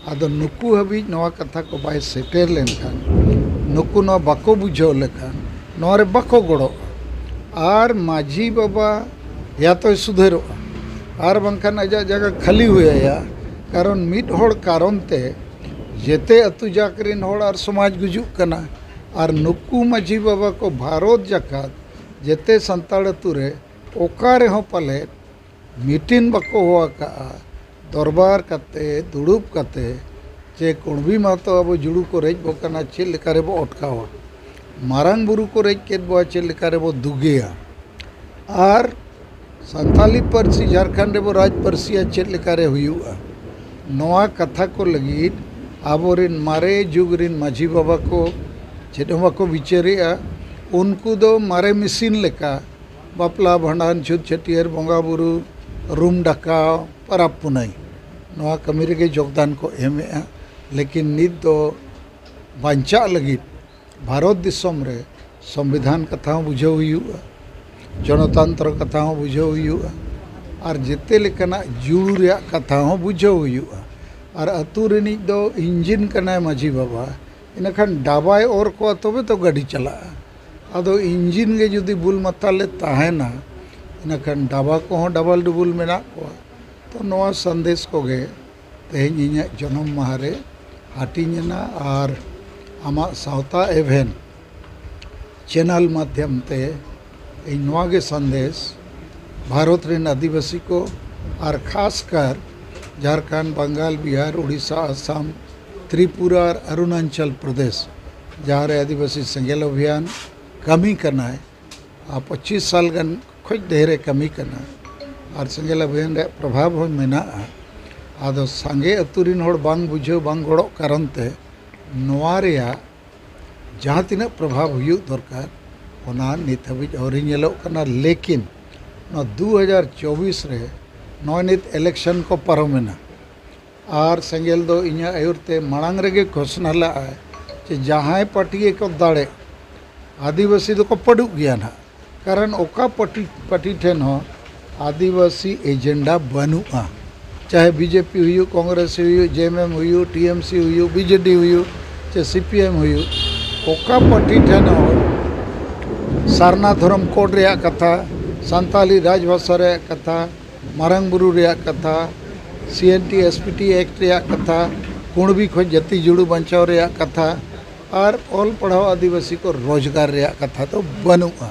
ᱟᱫᱚ ᱱᱩᱠᱩ ᱦᱟᱹᱵᱤᱡ ᱱᱚᱣᱟ ᱠᱟᱛᱷᱟ ᱠᱚ ᱵᱟᱭ ᱥᱮᱴᱮᱨ ᱞᱮᱱᱠᱷᱟᱱ, ᱱᱩᱠᱩ ᱱᱚᱣᱟ ᱵᱟᱠᱚ ᱵᱩᱡᱷᱟᱹᱣ ᱞᱮᱠᱷᱟᱱ, ᱱᱚᱣᱟ ᱨᱮ ᱵᱟᱠᱚ ᱜᱚᱲᱚᱜᱼᱟ᱾ ᱟᱨ ᱢᱟᱹᱡᱷᱤ ᱵᱟᱵᱟ ᱭᱟ ᱛᱚᱭ ᱥᱩᱫᱷᱟᱹᱨᱚᱜᱼᱟ, ᱟᱨ ᱵᱟᱝᱠᱷᱟᱱ ᱟᱡᱟᱜ ᱡᱟᱭᱜᱟ ᱠᱷᱟᱹᱞᱤ ᱦᱩᱭ ᱟᱭᱟ᱾ ᱠᱟᱨᱚᱱ ᱢᱤᱫ ᱦᱚᱲ ᱠᱟᱨᱚᱱ ᱛᱮ ᱡᱮᱛᱮ ᱟᱹᱛᱩ ᱡᱟᱠ ᱨᱤᱱ ᱦᱚᱲ ᱟᱨ ᱥᱚᱢᱟᱡᱽ ᱜᱩᱡᱩᱜ ᱠᱟᱱᱟ᱾ ᱟᱨ ᱱᱩᱠᱩ ᱢᱟᱹᱡᱷᱤ ᱵᱟᱵᱟ ᱠᱚ ᱵᱷᱟᱨᱚᱛ ᱡᱟᱠᱟᱛ ᱡᱮᱛᱮ ᱥᱟᱱᱛᱟᱲ ᱟᱹᱛᱩ ᱨᱮ ᱚᱠᱟ ᱨᱮᱦᱚᱸ ᱯᱟᱞᱮᱫ ᱢᱤᱴᱤᱝ ᱵᱟᱠᱚ ᱦᱚᱦᱚ ᱟᱠᱟᱫᱼᱟ, ᱫᱚᱨᱵᱟᱨ ᱠᱟᱛᱮ, ᱫᱩᱲᱩᱵ ᱠᱟᱛᱮ, ᱡᱮ ᱠᱩᱬᱵᱤ ᱢᱟᱛᱚ ᱟᱵᱚ ᱡᱩᱲᱩ ᱠᱚ ᱨᱮᱡ ᱵᱚ ᱠᱟᱱᱟ, ᱪᱮᱫ ᱞᱮᱠᱟ ᱨᱮᱵᱚ ᱚᱴᱠᱟᱣᱟ? ᱢᱟᱨᱟᱝ ᱵᱩᱨᱩ ᱠᱚ ᱨᱮᱡ ᱠᱮᱫ ᱵᱚᱣᱟ, ᱪᱮᱫ ᱞᱮᱠᱟ ᱨᱮᱵᱚ ᱫᱩᱜᱮᱭᱟ? ᱟᱨ ᱥᱟᱱᱛᱟᱞᱤ ᱯᱟᱹᱨᱥᱤ ᱡᱷᱟᱲᱠᱷᱚᱸᱰ ᱨᱮᱵᱚ ᱨᱟᱡᱽ ᱯᱟᱹᱨᱥᱤᱭᱟ, ᱪᱮᱫ ᱞᱮᱠᱟ ᱨᱮ ᱦᱩᱭᱩᱜᱼᱟ? ᱱᱚᱣᱟ ᱠᱟᱛᱷᱟ ᱠᱚ ᱞᱟᱹᱜᱤᱫ ᱟᱵᱚᱨᱮᱱ ᱢᱟᱨᱮ ᱡᱩᱜᱽ ᱨᱮᱱ ᱢᱟᱹᱡᱷᱤ ᱵᱟᱵᱟ ᱠᱚ ᱪᱮᱫ ᱦᱚᱸ ᱵᱟᱠᱚ ᱵᱤᱪᱟᱹᱨᱮᱜᱼᱟ᱾ ᱩᱱᱠᱩ ᱫᱚ ᱢᱟᱨᱮ ᱢᱮᱥᱤᱱ ᱞᱮᱠᱟ ᱵᱟᱯᱞᱟ, ᱵᱷᱟᱸᱰᱟᱱ, ᱪᱷᱩᱛ ᱪᱷᱟᱹᱴᱭᱟᱹᱨ, ᱵᱚᱸᱜᱟ ᱵᱩᱨᱩ, ᱨᱩᱢ ᱰᱟᱠᱟᱣ, ᱯᱟᱨᱟᱵᱽ ᱯᱩᱱᱟᱹᱭ, ᱱᱚᱣᱟ ᱠᱟᱹᱢᱤ ᱨᱮᱜᱮ ᱡᱳᱜᱽᱫᱟᱱ ᱠᱚ ᱮᱢᱮᱜᱼᱟ᱾ ᱞᱮᱠᱤᱱ ᱱᱤᱛ ᱫᱚ ᱵᱟᱧᱪᱟᱜ ᱞᱟᱹᱜᱤᱫ ᱵᱷᱟᱨᱚᱛ ᱫᱤᱥᱚᱢ ᱨᱮ ᱥᱚᱝᱵᱤᱫᱷᱟᱱ ᱠᱟᱛᱷᱟ ᱦᱚᱸ ᱵᱩᱡᱷᱟᱹᱣ ᱦᱩᱭᱩᱜᱼᱟ, ᱜᱚᱱᱚᱛᱚᱱᱛᱨᱚ ᱠᱟᱛᱷᱟ ᱦᱚᱸ ᱵᱩᱡᱷᱟᱹᱣ ᱦᱩᱭᱩᱜᱼᱟ, ᱟᱨ ᱡᱮᱛᱮ ᱞᱮᱠᱟᱱᱟᱜ ᱡᱩᱲᱩ ᱨᱮᱭᱟᱜ ᱠᱟᱛᱷᱟ ᱦᱚᱸ ᱵᱩᱡᱷᱟᱹᱣ ᱦᱩᱭᱩᱜᱼᱟ᱾ ᱟᱨ ᱟᱹᱛᱩ ᱨᱤᱱᱤᱡ ᱫᱚ ᱤᱧᱡᱤᱱ ᱠᱟᱱᱟᱭ ᱢᱟᱹᱡᱷᱤ ᱵᱟᱵᱟ, ᱤᱱᱟᱹᱠᱷᱟᱱ ᱰᱟᱵᱟᱭ ᱚᱨ ᱠᱚᱣᱟ, ᱛᱚᱵᱮ ᱛᱚ ᱜᱟᱹᱰᱤ ᱪᱟᱞᱟᱜᱼᱟ᱾ ᱟᱫᱚ ᱤᱧᱡᱤᱱ ᱜᱮ ᱡᱩᱫᱤ ᱵᱩᱞ ᱢᱟᱛᱟᱞᱮ ᱛᱟᱦᱮᱱᱟ, ᱤᱱᱟᱹᱠᱷᱟᱱ ᱰᱟᱵᱟ ᱠᱚᱦᱚᱸ ᱰᱟᱵᱟᱞ ᱰᱩᱵᱩᱞ ᱢᱮᱱᱟᱜ ᱠᱚᱣᱟ᱾ ᱛᱚ ᱱᱚᱣᱟ ᱥᱟᱸᱫᱮᱥ ᱠᱚᱜᱮ ᱛᱮᱦᱮᱧ ᱤᱧᱟᱹᱜ ᱡᱚᱱᱚᱢ ᱢᱟᱦᱟ ᱨᱮ ᱦᱟᱹᱴᱤᱧ ᱮᱱᱟ᱾ ᱟᱨ ᱟᱢᱟᱜ ᱥᱟᱶᱛᱟ ᱮᱵᱷᱮᱱ ᱪᱮᱱᱮᱞ ᱢᱟᱫᱽᱫᱷᱚᱢ ᱛᱮ ᱤᱧ ᱱᱚᱣᱟ ᱜᱮ ᱥᱟᱸᱫᱮᱥ ᱵᱷᱟᱨᱚᱛ ᱨᱮᱱ ᱟᱹᱫᱤᱵᱟᱹᱥᱤ ᱠᱚ, ᱟᱨ ᱠᱷᱟᱥ ᱠᱟᱨ ᱡᱷᱟᱲᱠᱷᱚᱸᱰ, ᱵᱟᱝᱜᱟᱞ, ᱵᱤᱦᱟᱨ, ᱩᱲᱤᱥᱥᱟ, ᱟᱥᱟᱢ, ᱛᱨᱤᱯᱩᱨᱟ ᱟᱨ ᱚᱨᱩᱱᱟᱪᱚᱞ ᱯᱨᱚᱫᱮᱥ, ᱡᱟᱦᱟᱸ ᱨᱮ ᱟᱹᱫᱤᱵᱟᱹᱥᱤ ᱥᱮᱸᱜᱮᱞ ᱚᱵᱷᱤᱭᱟᱱ ᱠᱟᱹᱢᱤ ᱠᱟᱱᱟᱭ, ᱟᱨ ᱯᱚᱸᱪᱤᱥ ᱥᱟᱞ ᱜᱟᱱ ᱠᱷᱚᱱ ᱰᱷᱮᱨ ᱮ ᱠᱟᱹᱢᱤ ᱠᱟᱱᱟ, ᱟᱨ ᱥᱮᱸᱜᱮᱞ ᱚᱵᱷᱤᱭᱟᱱ ᱨᱮᱭᱟᱜ ᱯᱨᱚᱵᱷᱟᱵᱽ ᱦᱚᱸ ᱢᱮᱱᱟᱜᱼᱟ᱾ ᱟᱫᱚ ᱥᱟᱸᱜᱮ ᱟᱹᱛᱩ ᱨᱤᱱ ᱦᱚᱲ ᱵᱟᱝ ᱵᱩᱡᱷᱟᱹᱣ, ᱵᱟᱝ ᱜᱚᱲᱚᱜ ᱠᱟᱨᱚᱱ ᱛᱮ ᱱᱚᱣᱟ ᱨᱮᱭᱟᱜ ᱡᱟᱦᱟᱸ ᱛᱤᱱᱟᱹᱜ ᱯᱨᱚᱵᱷᱟᱵᱽ ᱦᱩᱭᱩᱜ ᱫᱚᱨᱠᱟᱨ, ᱚᱱᱟ ᱱᱤᱛ ᱦᱟᱹᱵᱤᱡ ᱟᱹᱣᱨᱤ ᱧᱮᱞᱚᱜ ᱠᱟᱱᱟ᱾ ᱞᱮᱠᱤᱱ ᱱᱚᱣᱟ ᱫᱩ ᱦᱟᱡᱟᱨ ᱪᱚᱵᱵᱤᱥ ᱨᱮ ᱱᱚᱜᱼᱚᱭ ᱱᱤᱛ ᱤᱞᱮᱠᱥᱚᱱ ᱠᱚ ᱯᱟᱨᱚᱢᱮᱱᱟ, ᱟᱨ ᱥᱮᱸᱜᱮᱞ ᱫᱚ ᱤᱧᱟᱹᱜ ᱟᱹᱭᱩᱨ ᱛᱮ ᱢᱟᱲᱟᱝ ᱨᱮᱜᱮ ᱜᱷᱳᱥᱱᱟ ᱞᱟᱜᱼᱟᱭ ᱡᱮ ᱡᱟᱦᱟᱸᱭ ᱯᱟᱹᱴᱤ ᱜᱮᱠᱚ ᱫᱟᱲᱮᱜ, ᱟᱹᱫᱤᱵᱟᱹᱥᱤ ᱫᱚᱠᱚ ᱯᱟᱹᱰᱩᱜ ᱜᱮᱭᱟ ᱱᱟᱦᱟᱜ᱾ ᱠᱟᱨᱚᱱ ᱚᱠᱟ ᱯᱟᱹᱴᱤ, ᱯᱟᱹᱴᱤ ᱴᱷᱮᱱ ᱦᱚᱸ ᱟᱹᱫᱤᱵᱟᱹᱥᱤ ᱮᱡᱮᱱᱰᱟ ᱵᱟᱹᱱᱩᱜᱼᱟ᱾ ᱪᱟᱦᱮ ᱵᱤᱡᱮᱯᱤ ᱦᱩᱭᱩᱜ, ᱠᱚᱝᱜᱨᱮᱥ ᱦᱩᱭᱩᱜ, ᱡᱮᱮᱢᱮᱢ ᱦᱩᱭᱩᱜ, ᱴᱤᱮᱢᱥᱤ ᱦᱩᱭᱩᱜ, ᱵᱤᱡᱮᱰᱤ ᱦᱩᱭᱩᱜ, ᱪᱮ ᱥᱤᱯᱤᱮᱢ ᱦᱩᱭᱩᱜ, ᱚᱠᱟ ᱯᱟᱹᱴᱤ ᱴᱷᱮᱱ ᱦᱚᱸ ᱥᱟᱨᱱᱟ ᱫᱷᱚᱨᱚᱢ ᱠᱳᱰ ᱨᱮᱭᱟᱜ ᱠᱟᱛᱷᱟ, ᱥᱟᱱᱛᱟᱞᱤ ᱨᱟᱡᱽᱵᱷᱟᱥᱟ ᱨᱮᱭᱟᱜ ᱠᱟᱛᱷᱟ, ᱢᱟᱨᱟᱝ ᱵᱩᱨᱩ ᱨᱮᱭᱟᱜ ᱠᱟᱛᱷᱟ, C N T S P T act ᱨᱮᱭᱟᱜ ᱠᱟᱛᱷᱟ, ᱠᱩᱬᱵᱤ ᱠᱷᱚᱱ ᱡᱟᱹᱛᱤ ᱡᱩᱲᱩ ᱵᱟᱧᱪᱟᱣ ᱨᱮᱭᱟᱜ ᱠᱟᱛᱷᱟ, ᱟᱨ ᱚᱞ ᱯᱟᱲᱦᱟᱣ ᱟᱹᱫᱤᱵᱟᱹᱥᱤ ᱠᱚ ᱨᱳᱡᱽᱜᱟᱨ ᱨᱮᱭᱟᱜ ᱠᱟᱛᱷᱟ ᱫᱚ ᱵᱟᱹᱱᱩᱜᱼᱟ᱾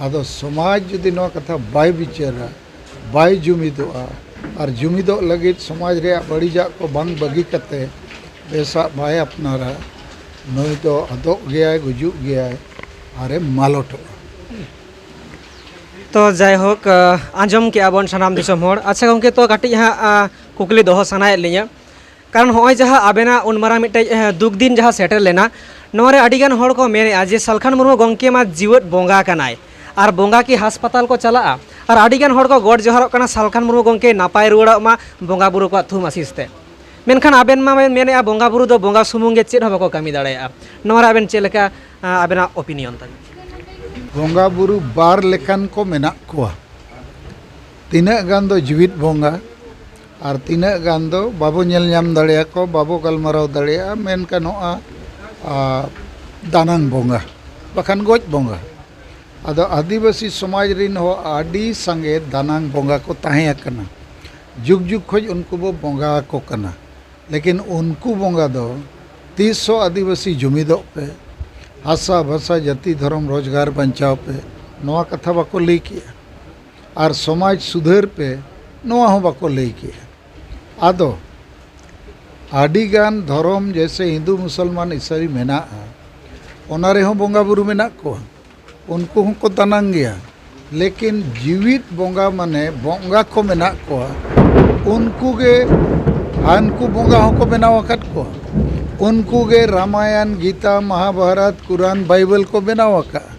ᱟᱫᱚ ᱥᱚᱢᱟᱡᱽ ᱡᱩᱫᱤ ᱱᱚᱣᱟ ᱠᱟᱛᱷᱟ ᱵᱟᱭ ᱵᱤᱪᱟᱹᱨᱟ, ᱵᱟᱭ ᱡᱩᱢᱤᱫᱚᱜᱼᱟ, ᱟᱨ ᱡᱩᱢᱤᱫᱚᱜ ᱞᱟᱹᱜᱤᱫ ᱥᱚᱢᱟᱡᱽ ᱨᱮᱭᱟᱜ ᱵᱟᱹᱲᱤᱡᱟᱜ ᱠᱚ ᱵᱟᱝ ᱵᱟᱹᱜᱤ ᱠᱟᱛᱮ ᱵᱮᱥᱟᱜ ᱵᱟᱭ ᱟᱯᱱᱟᱨᱟ, ᱱᱩᱭ ᱫᱚ ᱟᱫᱚᱜ ᱜᱮᱭᱟᱭ, ᱜᱩᱡᱩᱜ ᱜᱮᱭᱟᱭ, ᱟᱨᱮ ᱢᱟᱞᱚᱴᱚᱜᱼᱟ᱾ ᱛᱚ ᱡᱟᱭᱦᱳᱠ, ᱟᱸᱡᱚᱢ ᱠᱮᱜᱼᱟ ᱵᱚᱱ ᱥᱟᱱᱟᱢ ᱫᱤᱥᱚᱢ ᱦᱚᱲ᱾ ᱟᱪᱪᱷᱟ ᱜᱚᱢᱠᱮ, ᱛᱚ ᱠᱟᱹᱴᱤᱡ ᱦᱟᱸᱜ ᱠᱩᱠᱞᱤ ᱫᱚᱦᱚ ᱥᱟᱱᱟᱭᱮᱫ ᱞᱤᱧᱟᱹ, ᱠᱟᱨᱚᱱ ᱱᱚᱜᱼᱚᱭ ᱡᱟᱦᱟᱸ ᱟᱵᱮᱱᱟᱜ ᱩᱱ ᱢᱟᱨᱟᱝ ᱢᱤᱫᱴᱮᱡ ᱫᱩᱠ ᱫᱤᱱ ᱡᱟᱦᱟᱸ ᱥᱮᱴᱮᱨ ᱞᱮᱱᱟ, ᱱᱚᱣᱟ ᱨᱮ ᱟᱹᱰᱤᱜᱟᱱ ᱦᱚᱲ ᱠᱚ ᱢᱮᱱᱮᱫᱼᱟ ᱡᱮ ᱥᱟᱞᱠᱷᱟᱱ ᱢᱩᱨᱢᱩ ᱜᱚᱢᱠᱮ ᱢᱟ ᱡᱤᱣᱮᱫ ᱵᱚᱸᱜᱟ ᱠᱟᱱᱟᱭ, ᱟᱨ ᱵᱚᱸᱜᱟ ᱠᱤ ᱦᱟᱥᱯᱟᱛᱟᱞ ᱠᱚ ᱪᱟᱞᱟᱜᱼᱟ? ᱟᱨ ᱟᱹᱰᱤᱜᱟᱱ ᱦᱚᱲ ᱠᱚ ᱜᱚᱰ ᱡᱚᱦᱟᱨᱚᱜ ᱠᱟᱱᱟ ᱥᱟᱞᱠᱷᱟᱱ ᱢᱩᱨᱢᱩ ᱜᱚᱢᱠᱮ ᱱᱟᱯᱟᱭ ᱨᱩᱣᱟᱹᱲᱚᱜ ᱢᱟ ᱵᱚᱸᱜᱟ ᱵᱩᱨᱩ ᱠᱚᱣᱟᱜ ᱛᱷᱩᱢ ᱟᱥᱤᱥ ᱛᱮ᱾ ᱢᱮᱱᱠᱷᱟᱱ ᱟᱵᱮᱱ ᱢᱟ ᱵᱮᱱ ᱢᱮᱱᱮᱫᱼᱟ ᱵᱚᱸᱜᱟ ᱵᱩᱨᱩ ᱫᱚ ᱵᱚᱸᱜᱟ ᱥᱩᱢᱩᱝ ᱜᱮ, ᱪᱮᱫ ᱦᱚᱸ ᱵᱟᱠᱚ ᱠᱟᱹᱢᱤ ᱫᱟᱲᱮᱭᱟᱜᱼᱟ᱾ ᱱᱚᱣᱟ ᱨᱮ ᱟᱵᱮᱱ ᱪᱮᱫ ᱞᱮᱠᱟ, ᱟᱵᱮᱱᱟᱜ ᱚᱯᱤᱱᱤᱭᱚᱱ ᱛᱟᱵᱮᱱ? ᱵᱚᱸᱜᱟ ᱵᱩᱨᱩ ᱵᱟᱨ ᱞᱮᱠᱟᱱ ᱠᱚ ᱢᱮᱱᱟᱜ ᱠᱚᱣᱟ᱾ ᱛᱤᱱᱟᱹᱜ ᱜᱟᱱ ᱫᱚ ᱡᱤᱣᱤᱫ ᱵᱚᱸᱜᱟ, ᱟᱨ ᱛᱤᱱᱟᱹᱜ ᱜᱟᱱ ᱫᱚ ᱵᱟᱵᱚ ᱧᱮᱞ ᱧᱟᱢ ᱫᱟᱲᱮᱭᱟᱠᱚ, ᱵᱟᱵᱚ ᱜᱟᱞᱢᱟᱨᱟᱣ ᱫᱟᱲᱮᱭᱟᱜᱼᱟ, ᱢᱮᱱ ᱜᱟᱱᱚᱜᱼᱟ, ᱟ, ᱫᱟᱱᱟᱝ ᱵᱚᱸᱜᱟ, ᱵᱟᱠᱷᱟᱱ ᱜᱚᱡ ᱵᱚᱸᱜᱟ᱾ ᱟᱫᱚ ᱟᱹᱫᱤᱵᱟᱹᱥᱤ ᱥᱚᱢᱟᱡᱽ ᱨᱤᱱ ᱦᱚᱸ ᱟᱹᱰᱤ ᱥᱟᱸᱜᱮ ᱫᱟᱱᱟᱝ ᱵᱚᱸᱜᱟ ᱠᱚ ᱛᱟᱦᱮᱸ ᱟᱠᱟᱱᱟ, ᱡᱩᱜᱽ ᱡᱩᱜᱽ ᱠᱷᱚᱱ ᱩᱱᱠᱩ ᱵᱚ ᱵᱚᱸᱜᱟ ᱟᱠᱚ ᱠᱟᱱᱟ᱾ ᱞᱮᱠᱤᱱ ᱩᱱᱠᱩ ᱵᱚᱸᱜᱟ ᱫᱚ ᱛᱤᱥ ᱦᱚᱸ ᱟᱹᱫᱤᱵᱟᱹᱥᱤ ᱡᱩᱢᱤᱫᱚᱜ ᱯᱮ, ᱦᱟᱥᱟ ᱵᱷᱟᱥᱟ ᱡᱟᱹᱛᱤ ᱫᱷᱚᱨᱚᱢ ᱨᱳᱡᱽᱜᱟᱨ ᱵᱟᱧᱪᱟᱣ ᱯᱮ, ᱱᱚᱣᱟ ᱠᱟᱛᱷᱟ ᱵᱟᱠᱚ ᱞᱟᱹᱭ ᱠᱮᱜᱼᱟ᱾ ᱟᱨ ᱥᱚᱢᱟᱡᱽ ᱥᱩᱫᱷᱟᱹᱨ ᱯᱮ, ᱱᱚᱣᱟ ᱦᱚᱸ ᱵᱟᱠᱚ ᱞᱟᱹᱭ ᱠᱮᱜᱼᱟ᱾ ᱟᱫᱚ ᱟᱹᱰᱤᱜᱟᱱ ᱫᱷᱚᱨᱚᱢ, ᱡᱮᱭᱥᱮ ᱦᱤᱱᱫᱩ, ᱢᱩᱥᱚᱞᱢᱟᱱ, ᱤᱥᱟᱹᱭ ᱢᱮᱱᱟᱜᱼᱟ, ᱚᱱᱟ ᱨᱮᱦᱚᱸ ᱵᱚᱸᱜᱟ ᱵᱩᱨᱩ ᱢᱮᱱᱟᱜ ᱠᱚᱣᱟ, ᱩᱱᱠᱩ ᱦᱚᱸᱠᱚ ᱫᱟᱱᱟᱝ ᱜᱮᱭᱟ᱾ ᱞᱮᱠᱤᱱ ᱡᱤᱣᱤᱫ ᱵᱚᱸᱜᱟ, ᱢᱟᱱᱮ ᱵᱚᱸᱜᱟ ᱠᱚ ᱢᱮᱱᱟᱜ ᱠᱚᱣᱟ, ᱩᱱᱠᱩ ᱜᱮ ᱦᱟᱱᱠᱩ ᱵᱚᱸᱜᱟ ᱦᱚᱸᱠᱚ ᱵᱮᱱᱟᱣ ᱟᱠᱟᱫ ᱠᱚᱣᱟ᱾ ᱩᱱᱠᱩ ᱜᱮ ᱨᱟᱢᱟᱭᱚᱱ, ᱜᱤᱛᱟ, ᱢᱟᱦᱟᱵᱷᱟᱨᱚᱛ, ᱠᱩᱨᱟᱱ, ᱵᱟᱭᱵᱮᱞ ᱠᱚ ᱵᱮᱱᱟᱣ ᱟᱠᱟᱫᱼᱟ᱾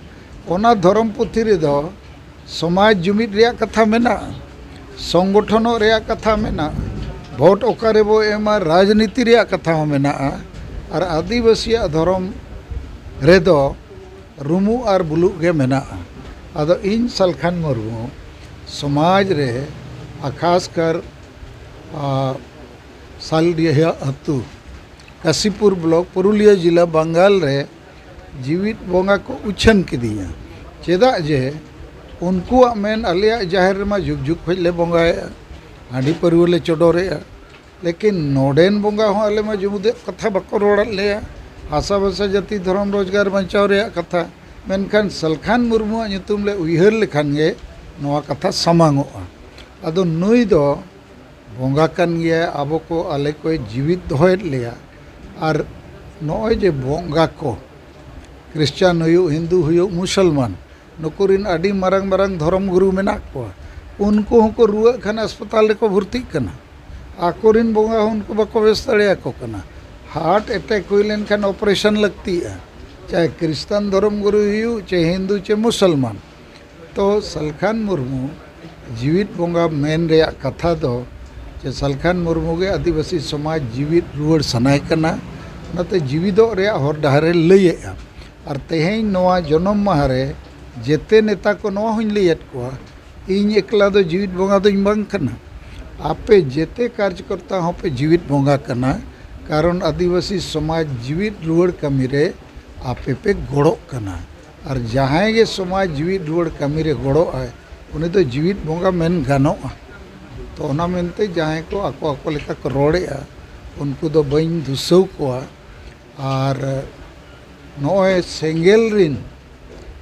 ᱚᱱᱟ ᱫᱷᱚᱨᱚᱢ ᱯᱩᱛᱷᱤ ᱨᱮᱫᱚ ᱥᱚᱢᱟᱡᱽ ᱡᱩᱢᱤᱫ ᱨᱮᱭᱟᱜ ᱠᱟᱛᱷᱟ ᱢᱮᱱᱟᱜᱼᱟ, ᱥᱚᱝᱜᱚᱴᱷᱚᱱᱚᱜ ᱨᱮᱭᱟᱜ ᱠᱟᱛᱷᱟ ᱢᱮᱱᱟᱜᱼᱟ, ᱵᱷᱳᱴ ᱚᱠᱟ ᱨᱮᱵᱚ ᱮᱢᱟ, ᱨᱟᱡᱽᱱᱤᱛᱤ ᱨᱮᱭᱟᱜ ᱠᱟᱛᱷᱟ ᱦᱚᱸ ᱢᱮᱱᱟᱜᱼᱟ᱾ ᱟᱨ ᱟᱹᱫᱤᱵᱟᱹᱥᱤᱭᱟᱜ ᱫᱷᱚᱨᱚᱢ ᱨᱮᱫᱚ ᱨᱩᱢᱩᱜ ᱟᱨ ᱵᱩᱞᱩᱜ ᱜᱮ ᱢᱮᱱᱟᱜᱼᱟ᱾ ᱟᱫᱚ ᱤᱧ ᱥᱟᱞᱠᱷᱟᱱ ᱢᱩᱨᱢᱩ ᱥᱚᱢᱟᱡᱽ ᱨᱮ, ᱟᱨ ᱠᱷᱟᱥ ᱠᱟᱨ, ᱟ, ᱥᱟᱞᱰᱤᱦᱟ ᱟᱹᱛᱩ, ᱠᱟᱥᱤᱯᱩᱨ ᱵᱞᱚᱠ, ᱯᱩᱨᱩᱞᱤᱭᱟᱹ ᱡᱤᱞᱟ, ᱵᱟᱝᱜᱟᱞ ᱨᱮ ᱡᱤᱣᱤᱫ ᱵᱚᱸᱜᱟ ᱠᱚ ᱩᱪᱷᱟᱹᱱ ᱠᱤᱫᱤᱧᱟ᱾ ᱪᱮᱫᱟᱜ ᱡᱮ ᱩᱱᱠᱩᱣᱟᱜ ᱢᱮᱱ, ᱟᱞᱮᱭᱟᱜ ᱡᱟᱦᱮᱨ ᱨᱮᱢᱟ ᱡᱩᱜᱽ ᱡᱩᱜᱽ ᱠᱷᱚᱱ ᱞᱮ ᱵᱚᱸᱜᱟᱭᱮᱫᱼᱟ, ᱦᱟᱺᱰᱤ ᱯᱟᱹᱨᱣᱟᱹ ᱞᱮ ᱪᱚᱰᱚᱨᱮᱫᱼᱟ, ᱞᱮᱠᱤᱱ ᱱᱚᱰᱮᱱ ᱵᱚᱸᱜᱟ ᱦᱚᱸ ᱟᱞᱮ ᱢᱟ ᱡᱩᱢᱤᱫᱚᱜ ᱠᱟᱛᱷᱟ ᱵᱟᱠᱚ ᱨᱚᱲᱟᱫ ᱞᱮᱭᱟ, ᱦᱟᱥᱟ ᱵᱷᱟᱥᱟ ᱡᱟᱹᱛᱤ ᱫᱷᱚᱨᱚᱢ ᱨᱳᱡᱽᱜᱟᱨ ᱵᱟᱧᱪᱟᱣ ᱨᱮᱭᱟᱜ ᱠᱟᱛᱷᱟ᱾ ᱢᱮᱱᱠᱷᱟᱱ ᱥᱟᱞᱠᱷᱟᱱ ᱢᱩᱨᱢᱩᱣᱟᱜ ᱧᱩᱛᱩᱢ ᱞᱮ ᱩᱭᱦᱟᱹᱨ ᱞᱮᱠᱷᱟᱱ ᱜᱮ ᱱᱚᱣᱟ ᱠᱟᱛᱷᱟ ᱥᱟᱢᱟᱝᱚᱜᱼᱟ᱾ ᱟᱫᱚ ᱱᱩᱭ ᱫᱚ ᱵᱚᱸᱜᱟ ᱠᱟᱱ ᱜᱮᱭᱟᱭ, ᱟᱵᱚ ᱠᱚ, ᱟᱞᱮ ᱠᱚᱭ ᱡᱤᱣᱤᱫ ᱫᱚᱦᱚᱭᱮᱫ ᱞᱮᱭᱟ᱾ ᱟᱨ ᱱᱚᱜᱼᱚᱭ ᱡᱮ ᱵᱚᱸᱜᱟ ᱠᱚ, ᱠᱷᱨᱤᱥᱪᱟᱱ ᱦᱩᱭᱩᱜ, ᱦᱤᱱᱫᱩ ᱦᱩᱭᱩᱜ, ᱢᱩᱥᱚᱞᱢᱟᱱ, ᱱᱩᱠᱩ ᱨᱤᱱ ᱟᱹᱰᱤ ᱢᱟᱨᱟᱝ ᱢᱟᱨᱟᱝ ᱫᱷᱚᱨᱚᱢ ᱜᱩᱨᱩ ᱢᱮᱱᱟᱜ ᱠᱚᱣᱟ᱾ ᱩᱱᱠᱩ ᱦᱚᱸᱠᱚ ᱨᱩᱣᱟᱹᱜ ᱠᱷᱟᱱ ᱦᱟᱥᱯᱟᱛᱟᱞ ᱨᱮᱠᱚ ᱵᱷᱚᱨᱛᱤᱜ ᱠᱟᱱᱟ᱾ ᱟᱠᱚᱨᱤᱱ ᱵᱚᱸᱜᱟ ᱦᱚᱸ ᱩᱱᱠᱩ ᱵᱟᱠᱚ ᱵᱮᱥ ᱫᱟᱲᱮᱭᱟᱠᱚ ᱠᱟᱱᱟ᱾ ᱦᱟᱨᱴ ᱮᱴᱮᱠ ᱦᱩᱭ ᱞᱮᱱᱠᱷᱟᱱ ᱚᱯᱟᱨᱮᱥᱚᱱ ᱞᱟᱹᱠᱛᱤᱜᱼᱟ, ᱪᱟᱦᱮ ᱠᱷᱨᱤᱥᱴᱟᱱ ᱫᱷᱚᱨᱚᱢ ᱜᱩᱨᱩᱭ ᱦᱩᱭᱩᱜ, ᱪᱟᱦᱮ ᱦᱤᱱᱫᱩ, ᱪᱟᱦᱮ ᱢᱩᱥᱚᱞᱢᱟᱱ᱾ ᱛᱚ ᱥᱟᱞᱠᱷᱟᱱ ᱢᱩᱨᱢᱩ ᱡᱤᱣᱤᱫ ᱵᱚᱸᱜᱟ ᱢᱮᱱ ᱨᱮᱭᱟᱜ ᱠᱟᱛᱷᱟ ᱫᱚ, ᱡᱮ ᱥᱟᱞᱠᱷᱟᱱ ᱢᱩᱨᱢᱩ ᱜᱮ ᱟᱹᱫᱤᱵᱟᱹᱥᱤ ᱥᱚᱢᱟᱡᱽ ᱡᱤᱣᱤᱫ ᱨᱩᱣᱟᱹᱲ ᱥᱟᱱᱟᱭᱮ ᱠᱟᱱᱟ, ᱚᱱᱟᱛᱮ ᱡᱤᱣᱤᱫᱚᱜ ᱨᱮᱭᱟᱜ ᱦᱚᱨ ᱰᱟᱦᱟᱨᱮ ᱞᱟᱹᱭᱮᱫᱼᱟ᱾ ᱟᱨ ᱛᱮᱦᱮᱧ ᱱᱚᱣᱟ ᱡᱚᱱᱚᱢ ᱢᱟᱦᱟ ᱨᱮ ᱡᱮᱛᱮ ᱱᱮᱛᱟ ᱠᱚ ᱱᱚᱣᱟ ᱦᱚᱧ ᱞᱟᱹᱭᱟᱫ ᱠᱚᱣᱟ, ᱤᱧ ᱮᱠᱞᱟ ᱫᱚ ᱡᱤᱣᱤᱫ ᱵᱚᱸᱜᱟ ᱫᱚᱧ ᱵᱟᱝ ᱠᱟᱱᱟ, ᱟᱯᱮ ᱡᱮᱛᱮ ᱠᱟᱨᱡᱽᱠᱚᱨᱛᱟ ᱦᱚᱸᱯᱮ ᱡᱤᱣᱤᱫ ᱵᱚᱸᱜᱟ ᱠᱟᱱᱟ᱾ ᱠᱟᱨᱚᱱ ᱟᱹᱫᱤᱵᱟᱹᱥᱤ ᱥᱚᱢᱟᱡᱽ ᱡᱤᱣᱤᱫ ᱨᱩᱣᱟᱹᱲ ᱠᱟᱹᱢᱤ ᱨᱮ ᱟᱯᱮ ᱯᱮ ᱜᱚᱲᱚᱜ ᱠᱟᱱᱟ᱾ ᱟᱨ ᱡᱟᱦᱟᱸᱭ ᱜᱮ ᱥᱚᱢᱟᱡᱽ ᱡᱤᱣᱤᱫ ᱨᱩᱣᱟᱹᱲ ᱠᱟᱹᱢᱤ ᱨᱮ ᱜᱚᱲᱚᱜ ᱟᱭ, ᱩᱱᱤ ᱫᱚ ᱡᱤᱣᱤᱫ ᱵᱚᱸᱜᱟ ᱢᱮᱱ ᱜᱟᱱᱚᱜᱼᱟ᱾ ᱛᱚ ᱚᱱᱟ ᱢᱮᱱᱛᱮ ᱡᱟᱦᱟᱸᱭ ᱠᱚ ᱟᱠᱚ ᱟᱠᱚ ᱞᱮᱠᱟ ᱠᱚ ᱨᱚᱲᱮᱫᱼᱟ, ᱩᱱᱠᱩ ᱫᱚ ᱵᱟᱹᱧ ᱫᱩᱥᱟᱹᱣ ᱠᱚᱣᱟ᱾ ᱟᱨ ᱱᱚᱜᱼᱚᱭ ᱥᱮᱸᱜᱮᱞ ᱨᱤᱱ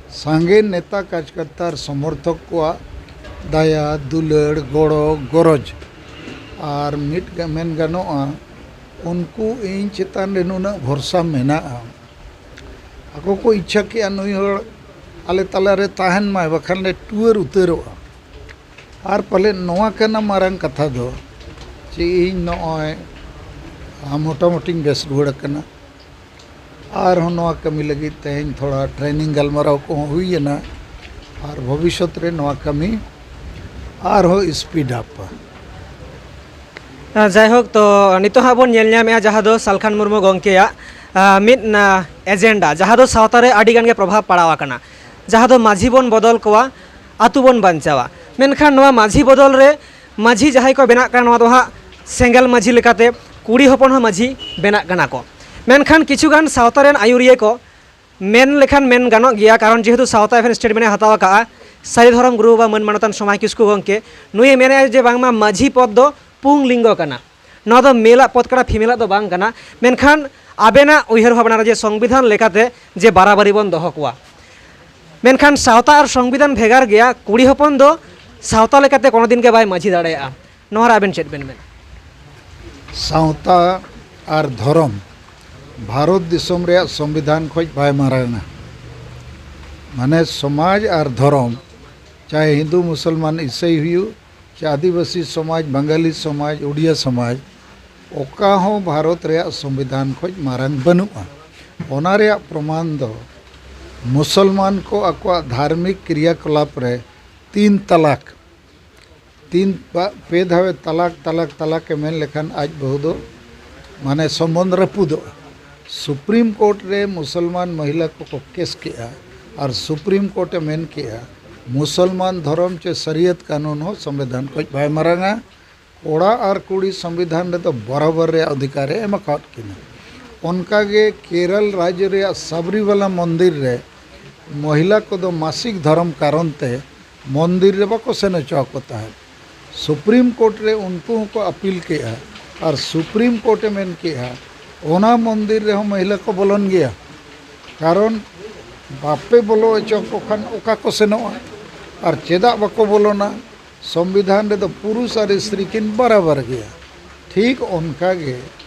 ᱥᱟᱸᱜᱮ ᱱᱮᱛᱟ ᱠᱟᱨᱡᱽᱠᱚᱨᱛᱟ ᱟᱨ ᱥᱚᱢᱚᱨᱛᱷᱚᱠ ᱠᱚᱣᱟᱜ ᱫᱟᱭᱟ, ᱫᱩᱞᱟᱹᱲ, ᱜᱚᱲᱚ, ᱜᱚᱨᱚᱡᱽ, ᱟᱨ ᱢᱤᱫ ᱜᱟ-, ᱢᱮᱱ ᱜᱟᱱᱚᱜᱼᱟ, ᱩᱱᱠᱩ ᱤᱧ ᱪᱮᱛᱟᱱ ᱨᱮ ᱱᱩᱱᱟᱹᱜ ᱵᱷᱚᱨᱥᱟ ᱢᱮᱱᱟᱜᱼᱟ᱾ ᱟᱠᱚ ᱠᱚ ᱤᱪᱪᱷᱟ ᱠᱮᱜᱼᱟ, ᱱᱩᱭ ᱦᱚᱲ ᱟᱞᱮ ᱛᱟᱞᱟᱨᱮ ᱛᱟᱦᱮᱱ ᱢᱟᱭ, ᱵᱟᱠᱷᱟᱱ ᱞᱮ ᱴᱩᱣᱟᱹᱨ ᱩᱛᱟᱹᱨᱚᱜᱼᱟ᱾ ᱟᱨ ᱯᱟᱞᱮᱫ ᱱᱚᱣᱟ ᱠᱟᱱᱟ ᱢᱟᱨᱟᱝ ᱠᱟᱛᱷᱟ ᱫᱚ, ᱡᱮ ᱤᱧ ᱱᱚᱜᱼᱚᱭ, ᱟ, ᱢᱚᱴᱟᱢᱩᱴᱤᱧ ᱵᱮᱥ ᱨᱩᱣᱟᱹᱲ ᱟᱠᱟᱱᱟ᱾ ᱟᱨᱦᱚᱸ ᱱᱚᱣᱟ ᱠᱟᱹᱢᱤ ᱞᱟᱹᱜᱤᱫ ᱛᱮᱦᱮᱧ ᱛᱷᱚᱲᱟ ᱴᱨᱮᱱᱤᱝ ᱜᱟᱞᱢᱟᱨᱟᱣ ᱠᱚᱦᱚᱸ ᱦᱩᱭ ᱮᱱᱟ, ᱟᱨ ᱵᱷᱚᱵᱤᱥᱥᱚᱛ ᱨᱮ ᱱᱚᱣᱟ ᱠᱟᱹᱢᱤ ᱟᱨᱦᱚᱸ ᱥᱯᱤᱰ ᱟᱯ᱾ ᱟᱨ ᱡᱟᱭᱦᱳᱠ, ᱛᱚ ᱱᱤᱛᱚᱜ ᱦᱟᱸᱜ ᱵᱚᱱ ᱧᱮᱞ ᱧᱟᱢᱮᱫᱼᱟ ᱡᱟᱦᱟᱸ ᱫᱚ ᱥᱟᱞᱠᱷᱟᱱ ᱢᱩᱨᱢᱩ ᱜᱚᱢᱠᱮᱭᱟᱜ, ᱟ, ᱢᱤᱫ, ᱟ, ᱮᱡᱮᱱᱰᱟ, ᱡᱟᱦᱟᱸ ᱫᱚ ᱥᱟᱶᱛᱟ ᱨᱮ ᱟᱹᱰᱤ ᱜᱟᱱ ᱜᱮ ᱯᱨᱚᱵᱷᱟᱵᱽ ᱯᱟᱲᱟᱣ ᱟᱠᱟᱱᱟ, ᱡᱟᱦᱟᱸ ᱫᱚ ᱢᱟᱹᱡᱷᱤ ᱵᱚᱱ ᱵᱚᱫᱚᱞ ᱠᱚᱣᱟ, ᱟᱹᱛᱩ ᱵᱚᱱ ᱵᱟᱧᱪᱟᱣᱟ᱾ ᱢᱮᱱᱠᱷᱟᱱ ᱱᱚᱣᱟ ᱢᱟᱹᱡᱷᱤ ᱵᱚᱫᱚᱞ ᱨᱮ ᱢᱟᱹᱡᱷᱤ ᱡᱟᱦᱟᱸᱭ ᱠᱚ ᱵᱮᱱᱟᱜ ᱠᱟᱱᱟ, ᱱᱚᱣᱟ ᱫᱚ ᱦᱟᱸᱜ ᱥᱮᱸᱜᱮᱞ ᱢᱟᱹᱡᱷᱤ ᱞᱮᱠᱟᱛᱮ ᱠᱩᱲᱤ ᱦᱚᱯᱚᱱ ᱦᱚᱸ ᱢᱟᱹᱡᱷᱤ ᱵᱮᱱᱟᱜ ᱠᱟᱱᱟ ᱠᱚ᱾ ᱢᱮᱱᱠᱷᱟᱱ ᱠᱤᱪᱷᱩ ᱜᱟᱱ ᱥᱟᱶᱛᱟ ᱨᱮᱱ ᱟᱹᱭᱩᱨᱤᱭᱟᱹ ᱠᱚ ᱢᱮᱱ ᱞᱮᱠᱷᱟᱱ ᱢᱮᱱ ᱜᱟᱱᱚᱜ ᱜᱮᱭᱟ, ᱠᱟᱨᱚᱱ ᱡᱮᱦᱮᱛᱩ ᱥᱟᱶᱛᱟ ᱮᱯᱷ ᱮᱱ ᱥᱴᱮᱴᱢᱮᱱᱴ ᱮ ᱦᱟᱛᱟᱣ ᱟᱠᱟᱫᱼᱟ, ᱥᱟᱹᱨᱤ ᱫᱷᱚᱨᱚᱢ ᱜᱩᱨᱩ ᱵᱟᱵᱟ ᱢᱟᱹᱱ ᱢᱟᱱᱚᱛᱟᱱ ᱥᱚᱢᱟᱭ ᱠᱤᱥᱠᱩ ᱜᱚᱢᱠᱮ, ᱱᱩᱭᱮ ᱢᱮᱱᱮᱫᱼᱟ ᱡᱮ ᱵᱟᱝᱢᱟ ᱢᱟᱹᱡᱷᱤ ᱯᱚᱫᱽ ᱫᱚ ᱯᱩᱝ ᱞᱤᱝᱜᱚ ᱠᱟᱱᱟ, ᱱᱚᱣᱟ ᱫᱚ ᱢᱮᱞᱟᱜ ᱯᱚᱫᱽ ᱠᱟᱱᱟ, ᱯᱷᱤᱢᱮᱞᱟᱜ ᱫᱚ ᱵᱟᱝ ᱠᱟᱱᱟ᱾ ᱢᱮᱱᱠᱷᱟᱱ ᱟᱵᱮᱱᱟᱜ ᱩᱭᱦᱟᱹᱨ ᱵᱷᱟᱵᱽᱱᱟ ᱨᱮ ᱡᱮ ᱥᱚᱝᱵᱤᱫᱷᱟᱱ ᱞᱮᱠᱟᱛᱮ ᱡᱮ ᱵᱟᱨᱟᱵᱟᱨᱤ ᱵᱚᱱ ᱫᱚᱦᱚ ᱠᱚᱣᱟ, ᱢᱮᱱᱠᱷᱟᱱ ᱥᱟᱶᱛᱟ ᱟᱨ ᱥᱚᱝᱵᱤᱫᱷᱟᱱ ᱵᱷᱮᱜᱟᱨ ᱜᱮᱭᱟ᱾ ᱠᱩᱲᱤ ᱦᱚᱯᱚᱱ ᱫᱚ ᱥᱟᱶᱛᱟ ᱞᱮᱠᱟᱛᱮ ᱠᱳᱱᱳ ᱫᱤᱱ ᱜᱮ ᱵᱟᱭ ᱢᱟᱹᱡᱷᱤ ᱫᱟᱲᱮᱭᱟᱜᱼᱟ᱾ ᱱᱚᱣᱟ ᱨᱮ ᱟᱵᱮᱱ ᱪᱮᱫ ᱵᱮᱱ ᱢᱮᱱᱟ? ᱥᱟᱶᱛᱟ ᱟᱨ ᱫᱷᱚᱨᱚᱢ ᱵᱷᱟᱨᱚᱛ ᱫᱤᱥᱚᱢ ᱨᱮᱭᱟᱜ ᱥᱚᱝᱵᱤᱫᱷᱟᱱ ᱠᱷᱚᱱ ᱵᱟᱭ ᱢᱟᱨᱟᱝᱟ᱾ ᱢᱟᱱᱮ, ᱥᱚᱢᱟᱡᱽ ᱟᱨ ᱫᱷᱚᱨᱚᱢ, ᱪᱟᱦᱮ ᱦᱤᱱᱫᱩ, ᱢᱩᱥᱚᱞᱢᱟᱱ, ᱤᱥᱟᱹᱭ ᱦᱩᱭᱩᱜ, ᱪᱮ ᱟᱹᱫᱤᱵᱟᱹᱥᱤ ᱥᱚᱢᱟᱡᱽ, ᱵᱟᱝᱜᱟᱞᱤ ᱥᱚᱢᱟᱡᱽ, ᱩᱰᱤᱭᱟ ᱥᱚᱢᱟᱡᱽ, ᱚᱠᱟ ᱦᱚᱸ ᱵᱷᱟᱨᱚᱛ ᱨᱮᱭᱟᱜ ᱥᱚᱝᱵᱤᱫᱷᱟᱱ ᱠᱷᱚᱱ ᱢᱟᱨᱟᱝ ᱵᱟᱹᱱᱩᱜᱼᱟ᱾ ᱚᱱᱟ ᱨᱮᱭᱟᱜ ᱯᱨᱚᱢᱟᱱ ᱫᱚ ᱢᱩᱥᱚᱞᱢᱟᱱ ᱠᱚ ᱟᱠᱚᱣᱟᱜ ᱫᱷᱟᱨᱢᱤᱠ ᱠᱨᱤᱭᱟᱠᱚᱞᱟᱯ ᱨᱮ ᱛᱤᱱ ᱛᱟᱞᱟᱠ, ᱛᱤᱱ ᱵᱟ-, ᱯᱮ ᱫᱷᱟᱣᱮ ᱛᱟᱞᱟᱠ, ᱛᱟᱞᱟᱠ, ᱛᱟᱞᱟᱠ ᱮ ᱢᱮᱱ ᱞᱮᱠᱷᱟᱱ ᱟᱡ ᱵᱟᱹᱦᱩ ᱫᱚ, ᱢᱟᱱᱮ, ᱥᱚᱢᱵᱚᱱᱫᱷ ᱨᱟᱹᱯᱩᱫᱚᱜᱼᱟ᱾ ᱥᱩᱯᱨᱤᱢ ᱠᱳᱨᱴ ᱨᱮ ᱢᱩᱥᱚᱞᱢᱟᱱ ᱢᱚᱦᱤᱞᱟ ᱠᱚᱠᱚ ᱠᱮᱥ ᱠᱮᱜᱼᱟ ᱟᱨ ᱥᱩᱯᱨᱤᱢ ᱠᱳᱨᱴ ᱮ ᱢᱮᱱ ᱠᱮᱜᱼᱟ, ᱢᱩᱥᱚᱞᱢᱟᱱ ᱫᱷᱚᱨᱚᱢ ᱪᱮ ᱥᱟᱨᱤᱭᱟᱛ ᱠᱟᱹᱱᱩᱱ ᱦᱚᱸ ᱥᱚᱝᱵᱤᱫᱷᱟᱱ ᱠᱷᱚᱱ ᱵᱟᱭ ᱢᱟᱨᱟᱝᱟ᱾ ᱠᱚᱲᱟ ᱟᱨ ᱠᱩᱲᱤ ᱥᱚᱝᱵᱤᱫᱷᱟᱱ ᱨᱮᱫᱚ ᱵᱚᱨᱟᱵᱚᱨ ᱨᱮᱭᱟᱜ ᱚᱫᱷᱤᱠᱟᱨ ᱮ ᱮᱢ ᱟᱠᱟᱫ ᱠᱤᱱᱟ᱾ ᱚᱱᱠᱟᱜᱮ ᱠᱮᱨᱟᱞ ᱨᱟᱡᱽ ᱨᱮᱭᱟᱜ ᱥᱟᱵᱨᱤᱵᱟᱞᱟ ᱢᱚᱱᱫᱤᱨ ᱨᱮ ᱢᱚᱦᱤᱞᱟ ᱠᱚᱫᱚ ᱢᱟᱥᱤᱠ ᱫᱷᱚᱨᱚᱢ ᱠᱟᱨᱚᱱ ᱛᱮ ᱢᱚᱱᱫᱤᱨ ᱨᱮ ᱵᱟᱠᱚ ᱥᱮᱱ ᱦᱚᱪᱚ ᱟᱠᱚ ᱛᱟᱦᱮᱸᱫ᱾ ᱥᱩᱯᱨᱤᱢ ᱠᱳᱨᱴ ᱨᱮ ᱩᱱᱠᱩ ᱦᱚᱸᱠᱚ ᱟᱯᱤᱞ ᱠᱮᱜᱼᱟ ᱟᱨ ᱥᱩᱯᱨᱤᱢ ᱠᱳᱨᱴ ᱮ ᱢᱮᱱ ᱠᱮᱜᱼᱟ, ᱚᱱᱟ ᱢᱚᱱᱫᱤᱨ ᱨᱮᱦᱚᱸ ᱢᱚᱦᱤᱞᱟ ᱠᱚ ᱵᱚᱞᱚᱱ ᱜᱮᱭᱟ, ᱠᱟᱨᱚᱱ ᱵᱟᱯᱮ ᱵᱚᱞᱚ ᱦᱚᱪᱚ ᱠᱚ ᱠᱷᱟᱱ ᱚᱠᱟ ᱠᱚ ᱥᱮᱱᱚᱜᱼᱟ? ᱟᱨ ᱪᱮᱫᱟᱜ ᱵᱟᱠᱚ ᱵᱚᱞᱚᱱᱟ? ᱥᱚᱝᱵᱤᱫᱷᱟᱱ ᱨᱮᱫᱚ ᱯᱩᱨᱩᱥ ᱟᱨ ᱥᱛᱨᱤ ᱠᱤᱱ ᱵᱟᱨᱟᱵᱟᱨ ᱜᱮᱭᱟ᱾ ᱴᱷᱤᱠ ᱚᱱᱠᱟ ᱜᱮ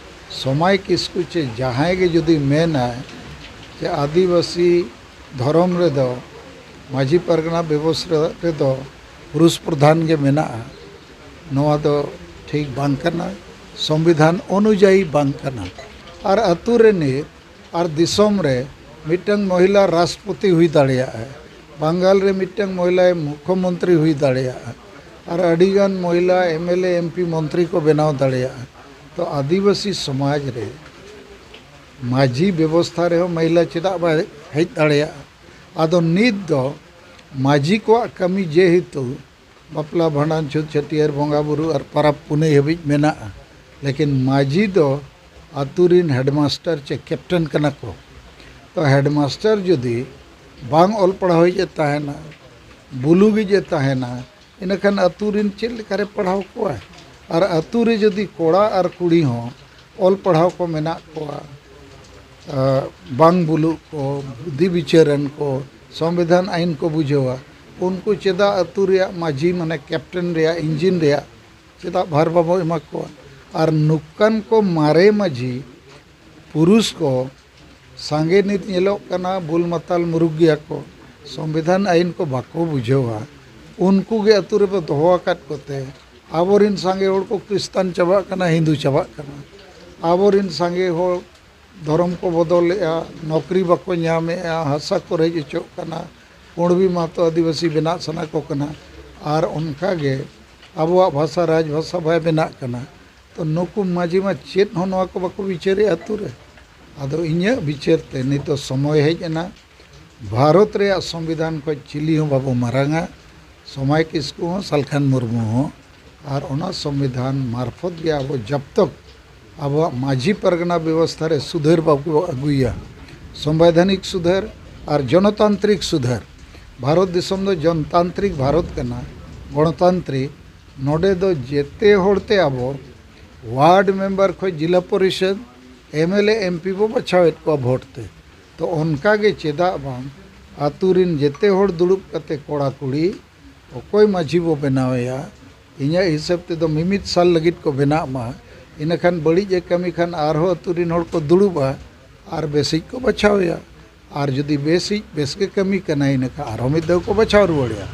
ᱥᱚᱢᱟᱭ ᱠᱤᱥᱠᱩ ᱪᱮ ᱡᱟᱦᱟᱸᱭ ᱜᱮ ᱡᱩᱫᱤ ᱢᱮᱱᱟᱭ ᱡᱮ ᱟᱹᱫᱤᱵᱟᱹᱥᱤ ᱫᱷᱚᱨᱚᱢ ᱨᱮᱫᱚ ᱢᱟᱹᱡᱷᱤ ᱯᱟᱨᱜᱟᱱᱟ ᱵᱮᱵᱚᱥᱛᱷᱟ ᱨᱮᱫᱚ ᱯᱩᱨᱩᱥ ᱯᱨᱚᱫᱷᱟᱱ ᱜᱮ ᱢᱮᱱᱟᱜᱼᱟ, ᱱᱚᱣᱟ ᱫᱚ ᱴᱷᱤᱠ ᱵᱟᱝ ᱠᱟᱱᱟ, ᱥᱚᱝᱵᱤᱫᱷᱟᱱ ᱚᱱᱩᱡᱟᱭᱤ ᱵᱟᱝ ᱠᱟᱱᱟ᱾ ᱟᱨ ᱟᱹᱛᱩ ᱨᱤᱱᱤᱡ ᱟᱨ ᱫᱤᱥᱚᱢ ᱨᱮ ᱢᱤᱫᱴᱟᱝ ᱢᱚᱦᱤᱞᱟ ᱨᱟᱥᱴᱨᱚᱯᱚᱛᱤ ᱦᱩᱭ ᱫᱟᱲᱮᱭᱟᱜᱼᱟ, ᱵᱟᱝᱜᱟᱞ ᱨᱮ ᱢᱤᱫᱴᱟᱝ ᱢᱚᱦᱤᱞᱟ ᱢᱩᱠᱷᱭᱚᱢᱚᱱᱛᱨᱤ ᱦᱩᱭ ᱫᱟᱲᱮᱭᱟᱜᱼᱟ, ᱟᱨ ᱟᱹᱰᱤᱜᱟᱱ ᱢᱚᱦᱤᱞᱟ M L A, M P, ᱢᱚᱱᱛᱨᱤ ᱠᱚ ᱵᱮᱱᱟᱣ ᱫᱟᱲᱮᱭᱟᱜᱼᱟ᱾ ᱛᱚ ᱟᱹᱫᱤᱵᱟᱹᱥᱤ ᱥᱚᱢᱟᱡᱽ ᱨᱮ ᱢᱟᱹᱡᱷᱤ ᱵᱮᱵᱚᱥᱛᱷᱟ ᱨᱮᱦᱚᱸ ᱢᱚᱦᱤᱞᱟ ᱪᱮᱫᱟᱜ ᱵᱟᱭ ᱦᱮᱡ ᱫᱟᱲᱮᱭᱟᱜᱼᱟ? ᱟᱫᱚ ᱱᱤᱛ ᱫᱚ ᱢᱟᱹᱡᱷᱤ ᱠᱚᱣᱟᱜ ᱠᱟᱹᱢᱤ ᱡᱮᱦᱮᱛᱩ ᱵᱟᱯᱞᱟ, ᱵᱷᱟᱸᱰᱟᱱ, ᱪᱷᱩᱛ, ᱪᱷᱟᱹᱴᱭᱟᱹᱨ, ᱵᱚᱸᱜᱟ ᱵᱩᱨᱩ ᱟᱨ ᱯᱟᱨᱟᱵᱽ ᱯᱩᱱᱟᱹᱭ ᱦᱟᱹᱵᱤᱡ ᱢᱮᱱᱟᱜᱼᱟ, ᱞᱮᱠᱤᱱ ᱢᱟᱹᱡᱷᱤ ᱫᱚ ᱟᱹᱛᱩ ᱨᱤᱱ ᱦᱮᱰᱢᱟᱥᱴᱟᱨ ᱪᱮ ᱠᱮᱯᱴᱮᱱ ᱠᱟᱱᱟ ᱠᱚ᱾ ᱛᱚ ᱦᱮᱰᱢᱟᱥᱴᱟᱨ ᱡᱩᱫᱤ ᱵᱟᱝ ᱚᱞ ᱯᱟᱲᱦᱟᱣᱤᱡ ᱮ ᱛᱟᱦᱮᱱᱟ, ᱵᱩᱞᱩᱜᱤᱡ ᱮ ᱛᱟᱦᱮᱱᱟ, ᱤᱱᱟᱹᱠᱷᱟᱱ ᱟᱹᱛᱩ ᱨᱤᱱ ᱪᱮᱫ ᱞᱮᱠᱟᱨᱮ ᱯᱟᱲᱦᱟᱣ ᱠᱚᱣᱟᱭ? ᱟᱨ ᱟᱹᱛᱩ ᱨᱮ ᱡᱩᱫᱤ ᱠᱚᱲᱟ ᱟᱨ ᱠᱩᱲᱤ ᱦᱚᱸ ᱚᱞ ᱯᱟᱲᱦᱟᱣ ᱠᱚ ᱢᱮᱱᱟᱜ ᱠᱚᱣᱟ, ᱟᱸ, ᱵᱟᱝ ᱵᱩᱞᱩᱜ ᱠᱚ, ᱵᱩᱫᱷᱤ ᱵᱤᱪᱟᱹᱨᱟᱱ ᱠᱚ, ᱥᱚᱝᱵᱤᱫᱷᱟᱱ ᱟᱹᱭᱤᱱ ᱠᱚ ᱵᱩᱡᱷᱟᱹᱣᱟ, ᱩᱱᱠᱩ ᱪᱮᱫᱟᱜ ᱟᱹᱛᱩ ᱨᱮᱭᱟᱜ ᱢᱟᱹᱡᱷᱤ, ᱢᱟᱱᱮ ᱠᱮᱯᱴᱮᱱ ᱨᱮᱭᱟᱜ, ᱤᱧᱡᱤᱱ ᱨᱮᱭᱟᱜ ᱪᱮᱫᱟᱜ ᱵᱷᱟᱨ ᱵᱟᱵᱚ ᱮᱢᱟ ᱠᱚᱣᱟ? ᱟᱨ ᱱᱚᱝᱠᱟᱱ ᱠᱚ ᱢᱟᱨᱮ ᱢᱟᱹᱡᱷᱤ ᱯᱩᱨᱩᱥ ᱠᱚ ᱥᱟᱸᱜᱮ ᱱᱤᱛ ᱧᱮᱞᱚᱜ ᱠᱟᱱᱟ, ᱵᱩᱞ ᱢᱟᱛᱟᱞ ᱢᱩᱨᱩᱠ ᱜᱮᱭᱟ ᱠᱚ᱾ ᱥᱚᱝᱵᱤᱫᱷᱟᱱ ᱟᱹᱭᱤᱱ ᱠᱚ ᱵᱟᱠᱚ ᱵᱩᱡᱷᱟᱹᱣᱟ᱾ ᱩᱱᱠᱩ ᱜᱮ ᱟᱹᱛᱩ ᱨᱮᱵᱚ ᱫᱚᱦᱚ ᱟᱠᱟᱫ ᱠᱚᱛᱮ ᱟᱵᱚᱨᱤᱱ ᱥᱟᱸᱜᱮ ᱦᱚᱲ ᱠᱚ ᱠᱷᱨᱤᱥᱴᱟᱱ ᱪᱟᱵᱟᱜ ᱠᱟᱱᱟ, ᱦᱤᱱᱫᱩ ᱪᱟᱵᱟᱜ ᱠᱟᱱᱟ᱾ ᱟᱵᱚᱨᱤᱱ ᱥᱟᱸᱜᱮ ᱦᱚᱲ ᱫᱷᱚᱨᱚᱢ ᱠᱚ ᱵᱚᱫᱚᱞᱮᱜᱼᱟ, ᱱᱚᱠᱨᱤ ᱵᱟᱠᱚ ᱧᱟᱢᱮᱜᱼᱟ, ᱦᱟᱥᱟ ᱠᱚ ᱨᱮᱡ ᱦᱚᱪᱚᱜ ᱠᱟᱱᱟ, ᱠᱩᱬᱵᱤ ᱢᱟᱛᱚ ᱟᱹᱫᱤᱵᱟᱹᱥᱤ ᱵᱮᱱᱟᱜ ᱥᱟᱱᱟ ᱠᱚ ᱠᱟᱱᱟ᱾ ᱟᱨ ᱚᱱᱠᱟᱜᱮ ᱟᱵᱚᱣᱟᱜ ᱵᱷᱟᱥᱟ ᱨᱟᱡᱽ ᱵᱷᱟᱥᱟ ᱵᱟᱭ ᱵᱮᱱᱟᱜ ᱠᱟᱱᱟ᱾ ᱛᱚ ᱱᱩᱠᱩ ᱢᱟᱹᱡᱷᱤ ᱢᱟ ᱪᱮᱫ ᱦᱚᱸ ᱱᱚᱣᱟ ᱠᱚ ᱵᱟᱠᱚ ᱵᱤᱪᱟᱹᱨᱮᱜᱼᱟ ᱟᱹᱛᱩ ᱨᱮ᱾ ᱟᱫᱚ ᱤᱧᱟᱹᱜ ᱵᱤᱪᱟᱹᱨ ᱛᱮ ᱱᱤᱛᱚᱜ ᱥᱚᱢᱚᱭ ᱦᱮᱡ ᱮᱱᱟ, ᱵᱷᱟᱨᱚᱛ ᱨᱮᱭᱟᱜ ᱥᱚᱝᱵᱤᱫᱷᱟᱱ ᱠᱷᱚᱱ ᱪᱤᱞᱤ ᱦᱚᱸ ᱵᱟᱵᱚ ᱢᱟᱨᱟᱝᱟ, ᱥᱚᱢᱟᱭ ᱠᱤᱥᱠᱩ ᱦᱚᱸ, ᱥᱟᱞᱠᱷᱟᱱ ᱢᱩᱨᱢᱩ ᱦᱚᱸ᱾ ᱟᱨ ᱚᱱᱟ ᱥᱚᱝᱵᱤᱫᱷᱟᱱ ᱢᱟᱨᱯᱷᱚᱛ ᱜᱮ ᱟᱵᱚ ᱡᱟᱵ ᱛᱚᱠ ᱟᱵᱚᱣᱟᱜ ᱢᱟᱹᱡᱷᱤ ᱯᱟᱨᱜᱟᱱᱟ ᱵᱮᱵᱚᱥᱛᱷᱟ ᱨᱮ ᱥᱩᱫᱷᱟᱹᱨ ᱵᱟᱵᱚ ᱟᱹᱜᱩᱭᱟ, ᱥᱚᱝᱵᱤᱫᱷᱟᱱᱤᱠ ᱥᱩᱫᱷᱟᱹᱨ ᱟᱨ ᱡᱚᱱᱚᱛᱟᱱᱛᱨᱤᱠ ᱥᱩᱫᱷᱟᱹᱨ᱾ ᱵᱷᱟᱨᱚᱛ ᱫᱤᱥᱚᱢ ᱫᱚ ᱡᱚᱱᱚᱛᱟᱱᱛᱨᱤᱠ ᱵᱷᱟᱨᱚᱛ ᱠᱟᱱᱟ, ᱜᱚᱬᱚᱛᱟᱱᱛᱨᱤᱠ᱾ ᱱᱚᱰᱮ ᱫᱚ ᱡᱮᱛᱮ ᱦᱚᱲ ᱛᱮ ᱟᱵᱚ ᱣᱟᱨᱰ ᱢᱮᱢᱵᱟᱨ ᱠᱷᱚᱱ ᱡᱤᱞᱟ ᱯᱚᱨᱤᱥᱚᱫᱽ, M L A, M P ᱵᱚ ᱵᱟᱪᱷᱟᱣᱮᱫ ᱠᱚᱣᱟ ᱵᱷᱳᱴ ᱛᱮ᱾ ᱛᱚ ᱚᱱᱠᱟ ᱜᱮ ᱪᱮᱫᱟᱜ ᱵᱟᱝ ᱟᱹᱛᱩ ᱨᱤᱱ ᱡᱮᱛᱮ ᱦᱚᱲ ᱫᱩᱲᱩᱵ ᱠᱟᱛᱮ ᱠᱚᱲᱟ ᱠᱩᱲᱤ ᱚᱠᱚᱭ ᱢᱟᱹᱡᱷᱤ ᱵᱚ ᱵᱮᱱᱟᱣᱮᱭᱟ? ᱤᱧᱟᱹᱜ ᱦᱤᱥᱟᱹᱵ ᱛᱮᱫᱚ ᱢᱤᱢᱤᱫ ᱥᱟᱞ ᱞᱟᱹᱜᱤᱫ ᱠᱚ ᱵᱮᱱᱟᱜ ᱢᱟ᱾ ᱤᱱᱟᱹᱠᱷᱟᱱ ᱵᱟᱹᱲᱤᱡ ᱮ ᱠᱟᱹᱢᱤ ᱠᱷᱟᱱ ᱟᱨᱦᱚᱸ ᱟᱹᱛᱩ ᱨᱤᱱ ᱦᱚᱲ ᱠᱚ ᱫᱩᱲᱩᱵᱼᱟ ᱟᱨ ᱵᱮᱥᱤᱡ ᱠᱚ ᱵᱟᱪᱷᱟᱣᱮᱭᱟ᱾ ᱟᱨ ᱡᱩᱫᱤ ᱵᱮᱥᱤᱡ ᱵᱮᱥ ᱜᱮ ᱠᱟᱹᱢᱤ ᱠᱟᱱᱟᱭ, ᱤᱱᱟᱹᱠᱷᱟᱱ ᱟᱨᱦᱚᱸ ᱢᱤᱫ ᱫᱷᱟᱣ ᱠᱚ ᱵᱟᱪᱷᱟᱣ ᱨᱩᱣᱟᱹᱲᱮᱭᱟ᱾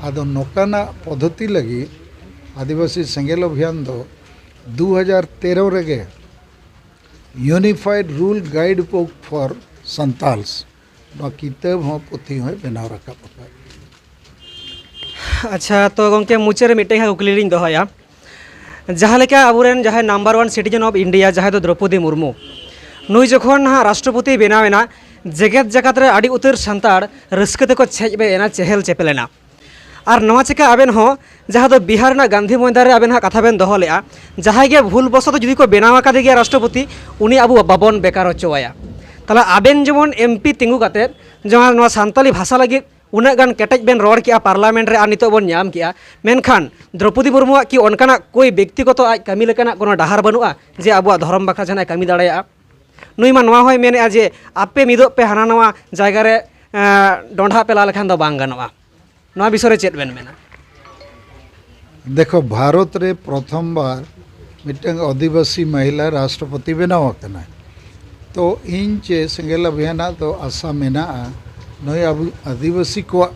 ᱟᱫᱚ ᱱᱚᱝᱠᱟᱱᱟᱜ ᱯᱚᱫᱽᱫᱷᱚᱛᱤ ᱞᱟᱹᱜᱤᱫ ᱟᱹᱫᱤᱵᱟᱹᱥᱤ ᱥᱮᱸᱜᱮᱞ ᱚᱵᱷᱤᱭᱟᱱ ᱫᱚ ᱫᱩ ᱦᱟᱡᱟᱨ ᱛᱮᱨᱚ ᱨᱮᱜᱮ Unified Rule Guide Book for Santals ᱱᱚᱣᱟ ᱠᱤᱛᱟᱹᱵ ᱦᱚᱸ, ᱯᱩᱛᱷᱤ ᱦᱚᱸᱭ ᱵᱮᱱᱟᱣ ᱨᱟᱠᱟᱵ ᱟᱠᱟᱫ᱾ ᱟᱪᱪᱷᱟ, ᱛᱚ ᱜᱚᱢᱠᱮ, ᱢᱩᱪᱟᱹᱫ ᱨᱮ ᱢᱤᱫᱴᱮᱱ ᱦᱟᱸᱜ ᱠᱩᱠᱞᱤ ᱞᱤᱧ ᱫᱚᱦᱚᱭᱟ᱾ ᱡᱟᱦᱟᱸ ᱞᱮᱠᱟ ᱟᱵᱚᱨᱮᱱ ᱡᱟᱦᱟᱸᱭ number one citizen of India, ᱡᱟᱦᱟᱸᱭ ᱫᱚ ᱫᱨᱚᱯᱚᱫᱤ ᱢᱩᱨᱢᱩ, ᱱᱩᱭ ᱡᱚᱠᱷᱚᱱ ᱦᱟᱸᱜ ᱨᱟᱥᱴᱨᱚᱯᱚᱛᱤ ᱵᱮᱱᱟᱣ ᱮᱱᱟ, ᱡᱮᱜᱮᱛ ᱡᱟᱠᱟᱛ ᱨᱮ ᱟᱹᱰᱤ ᱩᱛᱟᱹᱨ ᱥᱟᱱᱛᱟᱲ ᱨᱟᱹᱥᱠᱟᱹ ᱛᱮᱠᱚ ᱪᱷᱮᱡ ᱵᱮ ᱮᱱᱟ, ᱪᱮᱦᱮᱞ ᱪᱮᱯᱮᱞ ᱮᱱᱟ᱾ ᱟᱨ ᱱᱚᱣᱟ ᱪᱤᱠᱟ ᱟᱵᱮᱱ ᱦᱚᱸ ᱡᱟᱦᱟᱸ ᱫᱚ ᱵᱤᱦᱟᱨ ᱨᱮᱱᱟᱜ ᱜᱟᱱᱫᱷᱤ ᱢᱚᱭᱫᱟᱱ ᱨᱮ ᱟᱵᱮᱱ ᱦᱟᱸᱜ ᱠᱟᱛᱷᱟ ᱵᱮᱱ ᱫᱚᱦᱚ ᱞᱮᱜᱼᱟ, ᱡᱟᱦᱟᱸᱭ ᱜᱮ ᱵᱷᱩᱞ ᱵᱚᱥᱚᱛᱚ ᱡᱩᱫᱤ ᱠᱚ ᱵᱮᱱᱟᱣ ᱟᱠᱟᱫᱮ ᱜᱮᱭᱟ ᱨᱟᱥᱴᱨᱚᱯᱚᱛᱤ, ᱩᱱᱤ ᱟᱵᱚ ᱵᱟᱵᱚᱱ ᱵᱮᱠᱟᱨ ᱦᱚᱪᱚᱣᱟᱭᱟ᱾ ᱛᱟᱦᱚᱞᱮ ᱟᱵᱮᱱ ᱡᱮᱢᱚᱱ ᱮᱢ ᱯᱤ ᱛᱤᱸᱜᱩ ᱠᱟᱛᱮᱫ ᱡᱟᱦᱟᱸ ᱱᱚᱣᱟ ᱥᱟᱱᱛᱟᱞᱤ ᱵᱷᱟᱥᱟ ᱞᱟᱹᱜᱤᱫ ᱩᱱᱟᱹᱜ ᱜᱟᱱ ᱠᱮᱴᱮᱡ ᱵᱮᱱ ᱨᱚᱲ ᱠᱮᱜᱼᱟ ᱯᱟᱨᱞᱟᱢᱮᱱᱴ ᱨᱮ, ᱟᱨ ᱱᱤᱛᱚᱜ ᱵᱚᱱ ᱧᱟᱢ ᱠᱮᱜᱼᱟ, ᱢᱮᱱᱠᱷᱟᱱ ᱫᱨᱚᱯᱚᱫᱤ ᱢᱩᱨᱢᱩᱣᱟᱜ ᱠᱤ ᱚᱱᱠᱟᱱᱟᱜ ᱠᱳᱭ ᱵᱮᱠᱛᱤᱜᱚᱛᱚ ᱟᱡ ᱠᱟᱹᱢᱤ ᱞᱮᱠᱟᱱᱟᱜ ᱠᱳᱱᱳ ᱰᱟᱦᱟᱨ ᱵᱟᱹᱱᱩᱜᱼᱟ ᱡᱮ ᱟᱵᱚᱣᱟᱜ ᱫᱷᱚᱨᱚᱢ ᱵᱟᱠᱷᱨᱟ ᱡᱟᱦᱟᱱᱟᱜ ᱮ ᱠᱟᱹᱢᱤ ᱫᱟᱲᱮᱭᱟᱜᱼᱟ? ᱱᱩᱭ ᱢᱟ ᱱᱚᱣᱟ ᱦᱚᱸᱭ ᱢᱮᱱᱮᱜᱼᱟ ᱡᱮ ᱟᱯᱮ ᱢᱤᱫᱚᱜ ᱯᱮ, ᱦᱟᱱᱟ ᱱᱟᱣᱟ ᱡᱟᱭᱜᱟ ᱨᱮ, ᱮᱸ, ᱰᱚᱸᱰᱷᱟᱜ ᱯᱮ ᱞᱟ ᱞᱮᱠᱷᱟᱱ ᱫᱚ ᱵᱟᱝ ᱜᱟᱱᱚᱜᱼᱟ᱾ ᱱᱚᱣᱟ ᱵᱤᱥᱚᱭ ᱨᱮ ᱪᱮᱫ ᱵᱮᱱ ᱢᱮᱱᱟ? ᱫᱮᱠᱷᱚ, ᱵᱷᱟᱨᱚᱛ ᱨᱮ ᱯᱨᱚᱛᱷᱚᱢ ᱵᱟᱨ ᱢᱤᱫᱴᱟᱝ ᱟᱹᱫᱤᱵᱟᱹᱥᱤ ᱢᱚᱦᱤᱞᱟ ᱨᱟᱥᱴᱨᱚᱯᱚᱛᱤ ᱵᱮᱱᱟᱣ ᱟᱠᱟᱱᱟᱭ᱾ ᱛᱚ ᱤᱧ ᱪᱮ ᱥᱮᱸᱜᱮᱞ ᱟᱵᱷᱤᱭᱟᱱᱟᱜ ᱫᱚ ᱟᱥᱟ ᱢᱮᱱᱟᱜᱼᱟ, ᱱᱩᱭ ᱟᱵᱚ ᱟᱹᱫᱤᱵᱟᱹᱥᱤ ᱠᱚᱣᱟᱜ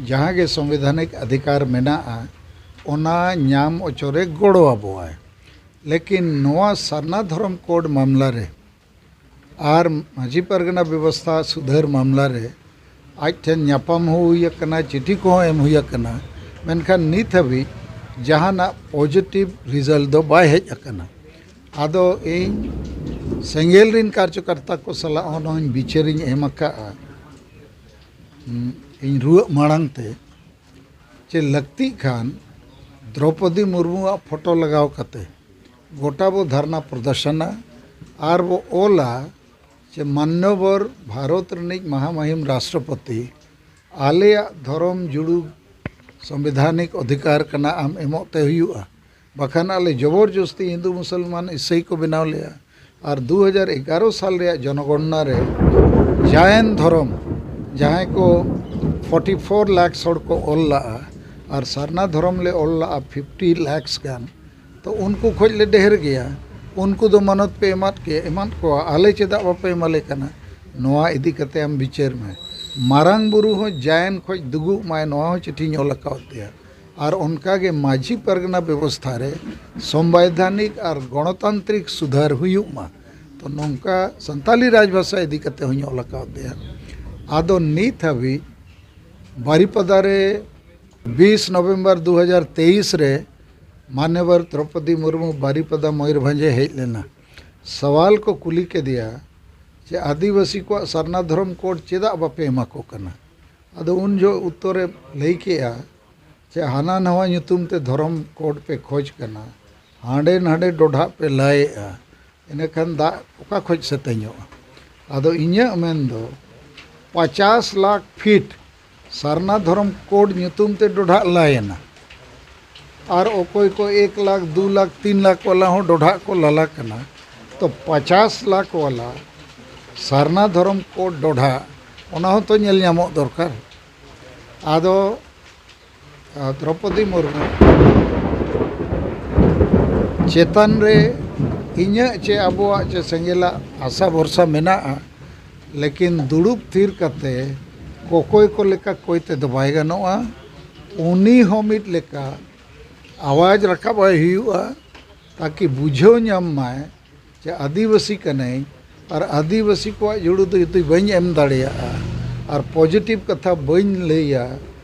ᱡᱟᱦᱟᱸ ᱜᱮ ᱥᱚᱝᱵᱤᱫᱷᱟᱱᱤᱠ ᱚᱫᱷᱤᱠᱟᱨ ᱢᱮᱱᱟᱜᱼᱟ, ᱚᱱᱟ ᱧᱟᱢ ᱚᱪᱚ ᱨᱮ ᱜᱚᱲᱚ ᱟᱵᱚᱣᱟᱭ᱾ ᱞᱮᱠᱤᱱ ᱱᱚᱣᱟ ᱥᱟᱨᱱᱟ ᱫᱷᱚᱨᱚᱢ ᱠᱳᱰ ᱢᱟᱢᱞᱟ ᱨᱮ ᱟᱨ ᱢᱟᱹᱡᱷᱤ ᱯᱟᱨᱜᱟᱱᱟ ᱵᱮᱵᱚᱥᱛᱷᱟ ᱥᱩᱫᱷᱟᱹᱨ ᱢᱟᱢᱞᱟ ᱨᱮ ᱟᱡ ᱴᱷᱮᱱ ᱧᱟᱯᱟᱢ ᱦᱚᱸ ᱦᱩᱭ ᱟᱠᱟᱱᱟ, ᱪᱤᱴᱷᱤ ᱠᱚᱦᱚᱸ ᱮᱢ ᱦᱩᱭ ᱟᱠᱟᱱᱟ, ᱢᱮᱱᱠᱷᱟᱱ ᱱᱤᱛ ᱦᱟᱹᱵᱤᱡ ᱡᱟᱦᱟᱱᱟᱜ positive result ᱫᱚ ᱵᱟᱭ ᱦᱮᱡ ᱟᱠᱟᱱᱟ᱾ ᱟᱫᱚ ᱤᱧ ᱥᱮᱸᱜᱮᱞ ᱨᱤᱱ ᱠᱟᱨᱡᱚᱠᱚᱨᱛᱟ ᱠᱚ ᱥᱟᱞᱟᱜ ᱦᱚᱸ ᱱᱚᱣᱟᱧ ᱵᱤᱪᱟᱹᱨᱤᱧ ᱮᱢ ᱟᱠᱟᱫᱼᱟ, ᱦᱩᱸ, ᱤᱧ ᱨᱩᱣᱟᱹᱜ ᱢᱟᱲᱟᱝ ᱛᱮ, ᱪᱮ ᱞᱟᱹᱠᱛᱤᱜ ᱠᱷᱟᱱ ᱫᱨᱚᱯᱚᱫᱤ ᱢᱩᱨᱢᱩᱣᱟᱜ ᱯᱷᱳᱴᱳ ᱞᱟᱜᱟᱣ ᱠᱟᱛᱮ ᱜᱚᱴᱟ ᱵᱚ ᱫᱷᱟᱨᱱᱟ ᱯᱨᱚᱫᱚᱨᱥᱚᱱᱟ ᱟᱨ ᱵᱚ ᱚᱞᱟ ᱪᱮ ᱢᱟᱱᱱᱚᱵᱚᱨ ᱵᱷᱟᱨᱚᱛ ᱨᱤᱱᱤᱡ ᱢᱟᱦᱟᱢᱟᱦᱤᱢ ᱨᱟᱥᱴᱨᱚᱯᱚᱛᱤ, ᱟᱞᱮᱭᱟᱜ ᱫᱷᱚᱨᱚᱢ ᱡᱩᱲᱩ ᱥᱚᱝᱵᱤᱫᱷᱟᱱᱤᱠ ᱚᱫᱷᱤᱠᱟᱨ ᱠᱟᱱᱟ, ᱟᱢ ᱮᱢᱚᱜ ᱛᱮ ᱦᱩᱭᱩᱜᱼᱟ, ᱵᱟᱠᱷᱟᱱ ᱟᱞᱮ ᱡᱚᱵᱚᱨ ᱡᱚᱥᱛᱤ ᱦᱤᱱᱫᱩ ᱢᱩᱥᱚᱞᱢᱟᱱ ᱤᱥᱟᱹᱭ ᱠᱚ ᱵᱮᱱᱟᱣ ᱞᱮᱭᱟ᱾ ᱟᱨ ᱫᱩ ᱦᱟᱡᱟᱨ ᱮᱜᱟᱨᱚ ᱥᱟᱞ ᱨᱮᱭᱟᱜ ᱡᱚᱱᱚᱜᱚᱬᱱᱟ ᱨᱮ ᱡᱟᱭᱮᱱ ᱫᱷᱚᱨᱚᱢ, ᱡᱟᱦᱟᱸᱭ ᱠᱚ forty four lakhs ᱦᱚᱲ ᱠᱚ ᱚᱞ ᱞᱟᱜᱼᱟ ᱟᱨ ᱥᱟᱨᱱᱟ ᱫᱷᱚᱨᱚᱢ ᱞᱮ ᱚᱞ ᱞᱟᱜᱼᱟ fifty lakhs ᱜᱟᱱ, ᱛᱚ ᱩᱱᱠᱩ ᱠᱷᱚᱡ ᱞᱮ ᱰᱷᱮᱨ ᱜᱮᱭᱟ᱾ ᱩᱱᱠᱩ ᱫᱚ ᱢᱟᱱᱚᱛ ᱯᱮ ᱮᱢᱟᱫ ᱠᱮ, ᱮᱢᱟᱫ ᱠᱚᱣᱟ, ᱟᱞᱮ ᱪᱮᱫᱟᱜ ᱵᱟᱯᱮ ᱮᱢᱟᱞᱮ ᱠᱟᱱᱟ? ᱱᱚᱣᱟ ᱤᱫᱤ ᱠᱟᱛᱮ ᱟᱢ ᱵᱤᱪᱟᱹᱨ ᱢᱮ᱾ ᱢᱟᱨᱟᱝ ᱵᱩᱨᱩ ᱦᱚᱸ ᱡᱟᱭᱮᱱ ᱠᱷᱚᱡ ᱫᱩᱜᱩᱜ ᱢᱟᱭ, ᱱᱚᱣᱟ ᱦᱚᱸ ᱪᱤᱴᱷᱤᱧ ᱚᱞ ᱟᱠᱟᱣᱟᱫ ᱯᱮᱭᱟ᱾ ᱟᱨ ᱚᱱᱠᱟ ᱜᱮ ᱢᱟᱹᱡᱷᱤ ᱯᱟᱨᱜᱟᱱᱟ ᱵᱮᱵᱚᱥᱛᱷᱟ ᱨᱮ ᱥᱚᱝᱵᱤᱫᱷᱟᱱᱤᱠ ᱟᱨ ᱜᱚᱬᱚᱛᱟᱱᱛᱨᱤᱠ ᱥᱩᱫᱷᱟᱹᱨ ᱦᱩᱭᱩᱜ ᱢᱟ᱾ ᱛᱚ ᱱᱚᱝᱠᱟ ᱥᱟᱱᱛᱟᱞᱤ ᱨᱟᱡᱽᱵᱷᱟᱥᱟ ᱤᱫᱤ ᱠᱟᱛᱮ ᱦᱚᱸᱧ ᱚᱞ ᱟᱠᱟᱣᱟᱫ ᱯᱮᱭᱟ᱾ ᱟᱫᱚ ᱱᱤᱛ ᱦᱟᱹᱵᱤᱡ ᱵᱟᱨᱤᱯᱟᱫᱟ ᱨᱮ ᱵᱤᱥ ᱱᱚᱵᱷᱮᱢᱵᱚᱨ ᱫᱩ ᱦᱟᱡᱟᱨ ᱛᱮᱭᱤᱥ ᱨᱮ ᱢᱟᱱᱱᱚᱵᱚᱨ ᱫᱨᱚᱯᱚᱫᱤ ᱢᱩᱨᱢᱩ ᱵᱟᱨᱤᱯᱟᱫᱟ ᱢᱚᱭᱩᱨᱵᱷᱚᱸᱡᱮ ᱦᱮᱡ ᱞᱮᱱᱟ᱾ ᱥᱟᱣᱟᱞ ᱠᱚ ᱠᱩᱞᱤ ᱠᱮᱫᱮᱭᱟ ᱡᱮ ᱟᱹᱫᱤᱵᱟᱹᱥᱤ ᱠᱚᱣᱟᱜ ᱥᱟᱨᱱᱟ ᱫᱷᱚᱨᱚᱢ ᱠᱳᱰ ᱪᱮᱫᱟᱜ ᱵᱟᱯᱮ ᱮᱢᱟ ᱠᱚ ᱠᱟᱱᱟ? ᱟᱫᱚ ᱩᱱ ᱡᱚᱦᱚᱜ ᱩᱛᱛᱚᱨᱮ ᱞᱟᱹᱭ ᱠᱮᱜᱼᱟ ᱡᱮ ᱦᱟᱱᱟ ᱱᱟᱣᱟ ᱧᱩᱛᱩᱢ ᱛᱮ ᱫᱷᱚᱨᱚᱢ ᱠᱳᱰ ᱯᱮ ᱠᱷᱚᱡᱽ ᱠᱟᱱᱟ, ᱦᱟᱸᱰᱮ ᱱᱟᱰᱮ ᱰᱚᱰᱷᱟᱜ ᱯᱮ ᱞᱟᱭᱮᱜᱼᱟ, ᱤᱱᱟᱹᱠᱷᱟᱱ ᱫᱟᱜ ᱚᱠᱟ ᱠᱷᱚᱡ ᱥᱮᱛᱮᱧᱚᱜᱼᱟ? ᱟᱫᱚ ᱤᱧᱟᱹᱜ ᱢᱮᱱ ᱫᱚ ᱯᱚᱪᱟᱥ ᱞᱟᱠᱷ ᱯᱷᱤᱴ ᱥᱟᱨᱱᱟ ᱫᱷᱚᱨᱚᱢ ᱠᱳᱰ ᱧᱩᱛᱩᱢ ᱛᱮ ᱰᱚᱰᱷᱟᱜ ᱞᱟᱭᱮᱱᱟ, ᱟᱨ ᱚᱠᱚᱭ ᱠᱚ ᱮᱠ ᱞᱟᱠᱷ, ᱫᱩ ᱞᱟᱠᱷ, ᱛᱤᱱ ᱞᱟᱠᱷ ᱣᱟᱞᱟ ᱦᱚᱸ ᱰᱚᱰᱷᱟᱜ ᱠᱚ ᱞᱟᱞᱟ ᱠᱟᱱᱟ᱾ ᱛᱚ ᱯᱚᱪᱟᱥ ᱞᱟᱠᱷ ᱣᱟᱞᱟ ᱥᱟᱨᱱᱟ ᱫᱷᱚᱨᱚᱢ ᱠᱳᱰ ᱰᱚᱰᱷᱟᱜ, ᱚᱱᱟ ᱦᱚᱸᱛᱚ ᱧᱮᱞ ᱧᱟᱢᱚᱜ ᱫᱚᱨᱠᱟᱨ᱾ ᱟᱫᱚ ᱟᱨ ᱫᱨᱚᱯᱚᱫᱤ ᱢᱩᱨᱢᱩ ᱪᱮᱛᱟᱱ ᱨᱮ ᱤᱧᱟᱹᱜ ᱪᱮ ᱟᱵᱚᱣᱟᱜ ᱪᱮ ᱥᱮᱸᱜᱮᱞᱟᱜ ᱟᱥᱟ ᱵᱷᱚᱨᱥᱟ ᱢᱮᱱᱟᱜᱼᱟ, ᱞᱮᱠᱤᱱ ᱫᱩᱲᱩᱵ ᱛᱷᱤᱨ ᱠᱟᱛᱮ ᱠᱚᱠᱚᱭ ᱠᱚ ᱞᱮᱠᱟ ᱠᱚᱭ ᱛᱮᱫᱚ ᱵᱟᱭ ᱜᱟᱱᱚᱜᱼᱟ᱾ ᱩᱱᱤ ᱦᱚᱸ ᱢᱤᱫ ᱞᱮᱠᱟ ᱟᱣᱟᱡᱽ ᱨᱟᱠᱟᱵ ᱟᱭ ᱦᱩᱭᱩᱜᱼᱟ, ᱛᱟᱠᱤ ᱵᱩᱡᱷᱟᱹᱣ ᱧᱟᱢ ᱢᱟᱭ ᱡᱮ ᱟᱹᱫᱤᱵᱟᱹᱥᱤ ᱠᱟᱹᱱᱟᱹᱧ ᱟᱨ ᱟᱹᱫᱤᱵᱟᱹᱥᱤ ᱠᱚᱣᱟᱜ ᱡᱩᱲᱩ ᱫᱚ ᱡᱩᱫᱤ ᱵᱟᱹᱧ ᱮᱢ ᱫᱟᱲᱮᱭᱟᱜᱼᱟ ᱟᱨ ᱯᱚᱡᱤᱴᱤᱵᱷ ᱠᱟᱛᱷᱟ ᱵᱟᱹᱧ ᱞᱟᱹᱭᱟ,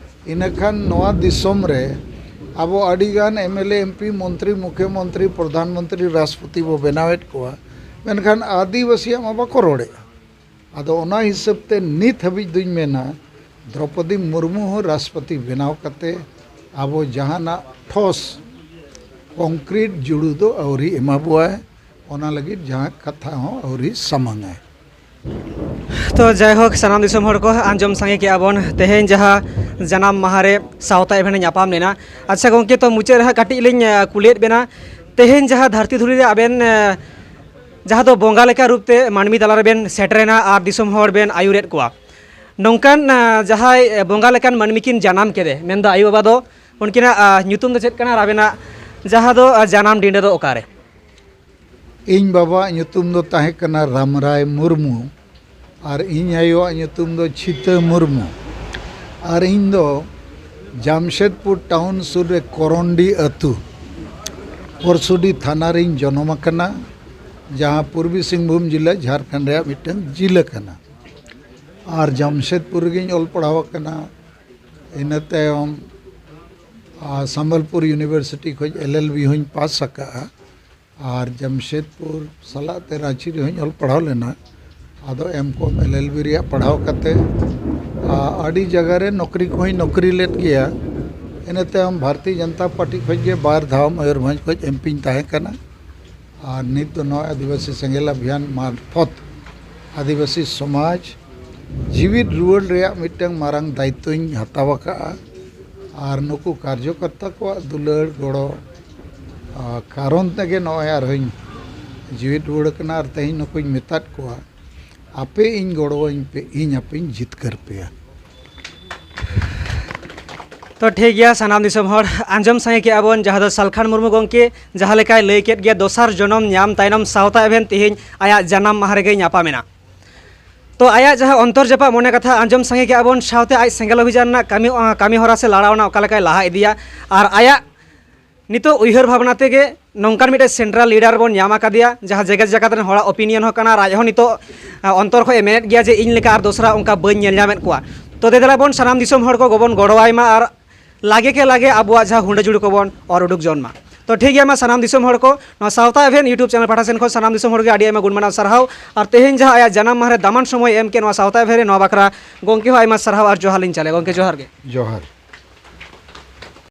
ᱤᱱᱟᱹᱠᱷᱟᱱ ᱱᱚᱣᱟ ᱫᱤᱥᱚᱢ ᱨᱮ ᱟᱵᱚ ᱟᱹᱰᱤᱜᱟᱱ M L A, M P, ᱢᱚᱱᱛᱨᱤ, ᱢᱩᱠᱷᱭᱚᱢᱚᱱᱛᱨᱤ, ᱯᱨᱚᱫᱷᱟᱱ ᱢᱚᱱᱛᱨᱤ, ᱨᱟᱥᱴᱨᱚᱯᱚᱛᱤ ᱵᱚ ᱵᱮᱱᱟᱣᱮᱫ ᱠᱚᱣᱟ, ᱢᱮᱱᱠᱷᱟᱱ ᱟᱹᱫᱤᱵᱟᱹᱥᱤᱭᱟᱜ ᱢᱟ ᱵᱟᱠᱚ ᱨᱚᱲᱮᱫᱼᱟ᱾ ᱟᱫᱚ ᱚᱱᱟ ᱦᱤᱥᱟᱹᱵ ᱛᱮ ᱱᱤᱛ ᱦᱟᱹᱵᱤᱡ ᱫᱩᱧ ᱢᱮᱱᱟ, ᱫᱨᱚᱯᱚᱫᱤ ᱢᱩᱨᱢᱩ ᱦᱚᱸ ᱨᱟᱥᱴᱨᱚᱯᱚᱛᱤ ᱵᱮᱱᱟᱣ ᱠᱟᱛᱮ ᱟᱵᱚ ᱡᱟᱦᱟᱱᱟᱜ ᱴᱷᱚᱥ ᱠᱚᱝᱠᱨᱤᱴ ᱡᱩᱲᱩ ᱫᱚ ᱟᱹᱣᱨᱤ ᱮᱢᱟ ᱵᱚᱣᱟᱭ, ᱚᱱᱟ ᱞᱟᱹᱜᱤᱫ ᱡᱟᱦᱟᱸ ᱠᱟᱛᱷᱟ ᱦᱚᱸ ᱟᱹᱣᱨᱤ ᱥᱟᱢᱟᱝᱟᱭ᱾ ᱛᱚ ᱡᱟᱭᱦᱳᱠ, ᱥᱟᱱᱟᱢ ᱫᱤᱥᱚᱢ ᱦᱚᱲ ᱠᱚ ᱟᱸᱡᱚᱢ ᱥᱟᱸᱜᱮ ᱠᱮᱜᱼᱟ ᱵᱚᱱ ᱛᱮᱦᱮᱧ ᱡᱟᱦᱟᱸ ᱡᱟᱱᱟᱢ ᱢᱟᱦᱟ ᱨᱮ ᱥᱟᱶᱛᱟ ᱮᱵᱷᱮᱱ ᱮ ᱧᱟᱯᱟᱢ ᱞᱮᱱᱟ᱾ ᱟᱪᱪᱷᱟ ᱜᱚᱢᱠᱮ, ᱛᱚ ᱢᱩᱪᱟᱹᱫ ᱨᱮ ᱦᱟᱸᱜ ᱠᱟᱹᱴᱤᱡ ᱞᱤᱧ ᱠᱩᱞᱤᱭᱮᱫ ᱵᱮᱱᱟ, ᱛᱮᱦᱮᱧ ᱡᱟᱦᱟᱸ ᱫᱷᱟᱹᱨᱛᱤ ᱫᱷᱩᱲᱤ ᱨᱮ ᱟᱵᱮᱱ ᱡᱟᱦᱟᱸ ᱫᱚ ᱵᱚᱸᱜᱟ ᱞᱮᱠᱟ ᱨᱩᱯ ᱛᱮ ᱢᱟᱹᱱᱢᱤ ᱛᱟᱞᱟ ᱨᱮᱵᱮᱱ ᱥᱮᱴᱮᱨᱮᱱᱟ ᱟᱨ ᱫᱤᱥᱚᱢ ᱦᱚᱲ ᱵᱮᱱ ᱟᱹᱭᱩᱨᱮᱫ ᱠᱚᱣᱟ, ᱱᱚᱝᱠᱟᱱ ᱡᱟᱦᱟᱸᱭ ᱵᱚᱸᱜᱟ ᱞᱮᱠᱟᱱ ᱢᱟᱹᱱᱢᱤ ᱠᱤᱱ ᱡᱟᱱᱟᱢ ᱠᱮᱫᱮ, ᱢᱮᱱᱫᱚ ᱟᱭᱳ ᱵᱟᱵᱟ ᱫᱚ, ᱩᱱᱠᱤᱱᱟᱜ ᱧᱩᱛᱩᱢ ᱫᱚ ᱪᱮᱫ ᱠᱟᱱᱟ ᱟᱨ ᱟᱵᱮᱱᱟᱜ ᱡᱟᱦᱟᱸ ᱫᱚ ᱡᱟᱱᱟᱢ ᱰᱤᱸᱰᱟᱹ ᱫᱚ ᱚᱠᱟᱨᱮ? ᱤᱧ ᱵᱟᱵᱟᱣᱟᱜ ᱧᱩᱛᱩᱢ ᱫᱚ ᱛᱟᱦᱮᱸ ᱠᱟᱱᱟ ᱨᱟᱢᱨᱟᱭ ᱢᱩᱨᱢᱩ ᱟᱨ ᱤᱧ ᱟᱭᱳᱣᱟᱜ ᱧᱩᱛᱩᱢ ᱫᱚ ᱪᱷᱤᱛᱟᱹ ᱢᱩᱨᱢᱩ᱾ ᱟᱨ ᱤᱧ ᱫᱚ ᱡᱟᱢᱥᱮᱫᱽᱯᱩᱨ ᱴᱟᱣᱩᱱ ᱥᱩᱨ ᱨᱮ ᱠᱚᱨᱚᱱᱰᱤ ᱟᱹᱛᱩ, ᱯᱚᱨᱥᱩᱰᱤ ᱛᱷᱟᱱᱟ ᱨᱤᱧ ᱡᱚᱱᱚᱢ ᱟᱠᱟᱱᱟ, ᱡᱟᱦᱟᱸ ᱯᱩᱨᱵᱤ ᱥᱤᱝᱵᱷᱩᱢ ᱡᱤᱞᱟᱹ, ᱡᱷᱟᱲᱠᱷᱚᱸᱰ ᱨᱮᱭᱟᱜ ᱢᱤᱫᱴᱟᱝ ᱡᱤᱞᱟᱹ ᱠᱟᱱᱟ᱾ ᱟᱨ ᱡᱟᱢᱥᱮᱫᱽᱯᱩᱨ ᱨᱮᱜᱮᱧ ᱚᱞ ᱯᱟᱲᱦᱟᱣ ᱟᱠᱟᱱᱟ᱾ ᱤᱱᱟᱹ ᱛᱟᱭᱚᱢ ᱥᱟᱢᱵᱟᱞᱯᱩᱨ ᱤᱭᱩᱱᱤᱵᱷᱟᱨᱥᱤᱴᱤ ᱠᱷᱚᱱ ᱮᱞ ᱮᱞ ᱵᱤ ᱦᱚᱸᱧ ᱯᱟᱥ ᱟᱠᱟᱫᱼᱟ᱾ ᱟᱨ ᱡᱟᱢᱥᱮᱫᱽᱯᱩᱨ ᱥᱟᱞᱟᱜ ᱛᱮ ᱨᱟᱺᱪᱤ ᱨᱮᱦᱚᱸᱧ ᱚᱞ ᱯᱟᱲᱦᱟᱣ ᱞᱮᱱᱟ᱾ ᱟᱫᱚ ᱮᱢ ᱠᱚᱢ ᱮᱞ ᱮᱞ ᱵᱤ ᱨᱮᱭᱟᱜ ᱯᱟᱲᱦᱟᱣ ᱠᱟᱛᱮ ᱟᱹᱰᱤ ᱡᱟᱭᱜᱟ ᱨᱮ ᱱᱚᱠᱨᱤ ᱠᱚᱦᱚᱸᱧ ᱱᱚᱠᱨᱤ ᱞᱮᱫ ᱜᱮᱭᱟ᱾ ᱤᱱᱟᱹ ᱛᱟᱭᱚᱢ ᱵᱷᱟᱨᱚᱛᱤᱭᱚ ᱡᱚᱱᱚᱛᱟ ᱯᱟᱨᱴᱤ ᱠᱷᱚᱱ ᱜᱮ ᱵᱟᱨ ᱫᱷᱟᱣ ᱢᱚᱭᱩᱨᱵᱷᱚᱸᱡᱽ ᱠᱷᱚᱱ ᱮᱢ ᱯᱤᱧ ᱛᱟᱦᱮᱸ ᱠᱟᱱᱟ᱾ ᱟᱨ ᱱᱤᱛ ᱫᱚ ᱱᱚᱣᱟ ᱟᱹᱫᱤᱵᱟᱹᱥᱤ ᱥᱮᱸᱜᱮᱞ ᱚᱵᱷᱤᱭᱟᱱ ᱢᱟᱨᱯᱷᱚᱛ ᱟᱹᱫᱤᱵᱟᱹᱥᱤ ᱥᱚᱢᱟᱡᱽ ᱡᱤᱣᱤᱫ ᱨᱩᱣᱟᱹᱲ ᱨᱮᱭᱟᱜ ᱢᱤᱫᱴᱟᱝ ᱢᱟᱨᱟᱝ ᱫᱟᱭᱤᱛᱛᱚᱧ ᱦᱟᱛᱟᱣ ᱟᱠᱟᱫᱼᱟ᱾ ᱟᱨ ᱱᱩᱠᱩ ᱠᱟᱨᱡᱚᱠᱚᱨᱛᱟ ᱠᱚᱣᱟᱜ ᱫᱩᱞᱟᱹᱲ ᱜᱚᱲᱚ ᱠᱟᱨᱚᱱ ᱛᱮᱜᱮ ᱱᱚᱜᱼᱚᱭ ᱟᱨᱦᱚᱸᱧ ᱡᱤᱣᱤᱫ ᱨᱩᱣᱟᱹᱲ ᱠᱟᱱᱟ᱾ ᱟᱨ ᱛᱮᱦᱮᱧ ᱱᱩᱠᱩᱧ ᱢᱮᱛᱟᱫ ᱠᱚᱣᱟ, ᱟᱯᱮ ᱤᱧ ᱜᱚᱲᱚᱣᱟᱹᱧ ᱯᱮ, ᱤᱧ ᱟᱯᱮᱧ ᱡᱤᱛᱠᱟᱹᱨ ᱯᱮᱭᱟ᱾ ᱛᱚ ᱴᱷᱤᱠ ᱜᱮᱭᱟ, ᱥᱟᱱᱟᱢ ᱫᱤᱥᱚᱢ ᱦᱚᱲ ᱟᱸᱡᱚᱢ ᱥᱟᱸᱜᱮ ᱠᱮᱜᱼᱟ ᱵᱚᱱ, ᱡᱟᱦᱟᱸ ᱫᱚ ᱥᱟᱞᱠᱷᱟᱱ ᱢᱩᱨᱢᱩ ᱜᱚᱢᱠᱮ ᱡᱟᱦᱟᱸ ᱞᱮᱠᱟᱭ ᱞᱟᱹᱭ ᱠᱮᱫ ᱜᱮᱭᱟ, ᱫᱚᱥᱟᱨ ᱡᱚᱱᱚᱢ ᱧᱟᱢ ᱛᱟᱭᱱᱚᱢ ᱥᱟᱶᱛᱟ ᱮᱵᱷᱮᱱ ᱛᱮᱦᱮᱧ ᱟᱭᱟᱜ ᱡᱟᱱᱟᱢ ᱢᱟᱦᱟ ᱨᱮᱜᱮ ᱧᱟᱯᱟᱢ ᱮᱱᱟ᱾ ᱛᱚ ᱟᱭᱟᱜ ᱡᱟᱦᱟᱸ ᱚᱱᱛᱚᱨ ᱡᱟᱯᱟᱜ ᱢᱚᱱᱮ ᱠᱟᱛᱷᱟ ᱟᱸᱡᱚᱢ ᱥᱟᱸᱜᱮ ᱠᱮᱜᱼᱟ ᱵᱚᱱ, ᱥᱟᱶᱛᱮ ᱟᱡ ᱥᱮᱸᱜᱮᱞ ᱚᱵᱷᱤᱡᱟᱱ ᱨᱮᱱᱟᱜ ᱠᱟᱹᱢᱤ, ᱠᱟᱹᱢᱤ ᱦᱚᱨᱟ ᱥᱮ ᱞᱟᱲᱟᱣᱱᱟ ᱚᱠᱟ ᱞᱮᱠᱟᱭ ᱞᱟᱦᱟ ᱤᱫᱤᱭᱟ, ᱟᱨ ᱟᱭᱟᱜ ᱱᱤᱛᱚᱜ ᱩᱭᱦᱟᱹᱨ ᱵᱷᱟᱵᱽᱱᱟ ᱛᱮᱜᱮ ᱱᱚᱝᱠᱟᱱ ᱢᱤᱫᱴᱮᱱ ᱥᱮᱱᱴᱨᱟᱞ ᱞᱤᱰᱟᱨ ᱵᱚᱱ ᱧᱟᱢ ᱟᱠᱟᱫᱮᱭᱟ, ᱡᱟᱦᱟᱸ ᱡᱮᱜᱮᱛ ᱡᱟᱠᱟᱛ ᱨᱮᱱ ᱦᱚᱲᱟᱜ ᱚᱯᱤᱱᱤᱭᱚᱱ ᱦᱚᱸ ᱠᱟᱱᱟ, ᱟᱨ ᱟᱡ ᱦᱚᱸ ᱱᱤᱛᱚᱜ, ᱟ, ᱚᱱᱛᱚᱨ ᱠᱷᱚᱱ ᱮ ᱢᱮᱱᱮᱫ ᱜᱮᱭᱟ ᱡᱮ ᱤᱧ ᱞᱮᱠᱟ ᱟᱨ ᱫᱚᱥᱨᱟ ᱚᱱᱠᱟ ᱵᱟᱹᱧ ᱧᱮᱞ ᱧᱟᱢᱮᱫ ᱠᱚᱣᱟ᱾ ᱛᱚ ᱫᱮ ᱫᱮᱞᱟ ᱵᱚᱱ ᱥᱟᱱᱟᱢ ᱫᱤᱥᱚᱢ ᱦᱚᱲ ᱠᱚ ᱜᱚᱵᱚᱱ ᱜᱚᱲᱚᱣᱟᱭ ᱢᱟ ᱟᱨ ᱞᱟᱜᱮ ᱠᱮ ᱞᱟᱜᱮ ᱟᱵᱚᱣᱟᱜ ᱡᱟᱦᱟᱸ ᱦᱩᱰᱟᱹ ᱡᱩᱲᱩ ᱠᱚᱵᱚᱱ ᱚᱨ ᱩᱰᱩᱠ ᱡᱚᱱ ᱢᱟ᱾ ᱛᱚ ᱴᱷᱤᱠ ᱜᱮᱭᱟ, ᱢᱟ ᱥᱟᱱᱟᱢ ᱫᱤᱥᱚᱢ ᱦᱚᱲ ᱠᱚ ᱱᱚᱣᱟ ᱥᱟᱶᱛᱟ ᱮᱵᱷᱮᱱ YouTube ᱪᱮᱱᱮᱞ ᱯᱟᱦᱴᱟ ᱥᱮᱱ ᱠᱷᱚᱱ ᱥᱟᱱᱟᱢ ᱫᱤᱥᱚᱢ ᱦᱚᱲ ᱜᱮ ᱟᱹᱰᱤ ᱟᱭᱢᱟ ᱜᱩᱱ ᱢᱟᱱᱟᱣ ᱥᱟᱨᱦᱟᱣ᱾ ᱟᱨ ᱛᱮᱦᱮᱧ ᱡᱟᱦᱟᱸ ᱟᱭᱟᱜ ᱡᱟᱱᱟᱢ ᱢᱟᱦᱟ ᱨᱮ ᱫᱟᱢᱟᱱ ᱥᱚᱢᱚᱭ ᱮ ᱮᱢ ᱠᱮᱫ ᱱᱚᱣᱟ ᱥᱟᱶᱛᱟ ᱮᱵᱷᱮᱱ ᱨᱮ, ᱱᱚᱣᱟ ᱵᱟᱠᱷᱨᱟ ᱜᱚᱢᱠᱮ ᱦᱚᱸ ᱟᱭᱢᱟ ᱥᱟᱨᱦᱟᱣ ᱟᱨ ᱡᱚᱦᱟᱨ ᱞᱤᱧ ᱪᱟᱞᱮ᱾ ᱜᱚᱢᱠᱮ ᱡᱚᱦᱟᱨ ᱜᱮ᱾ ᱡᱚᱦᱟᱨ᱾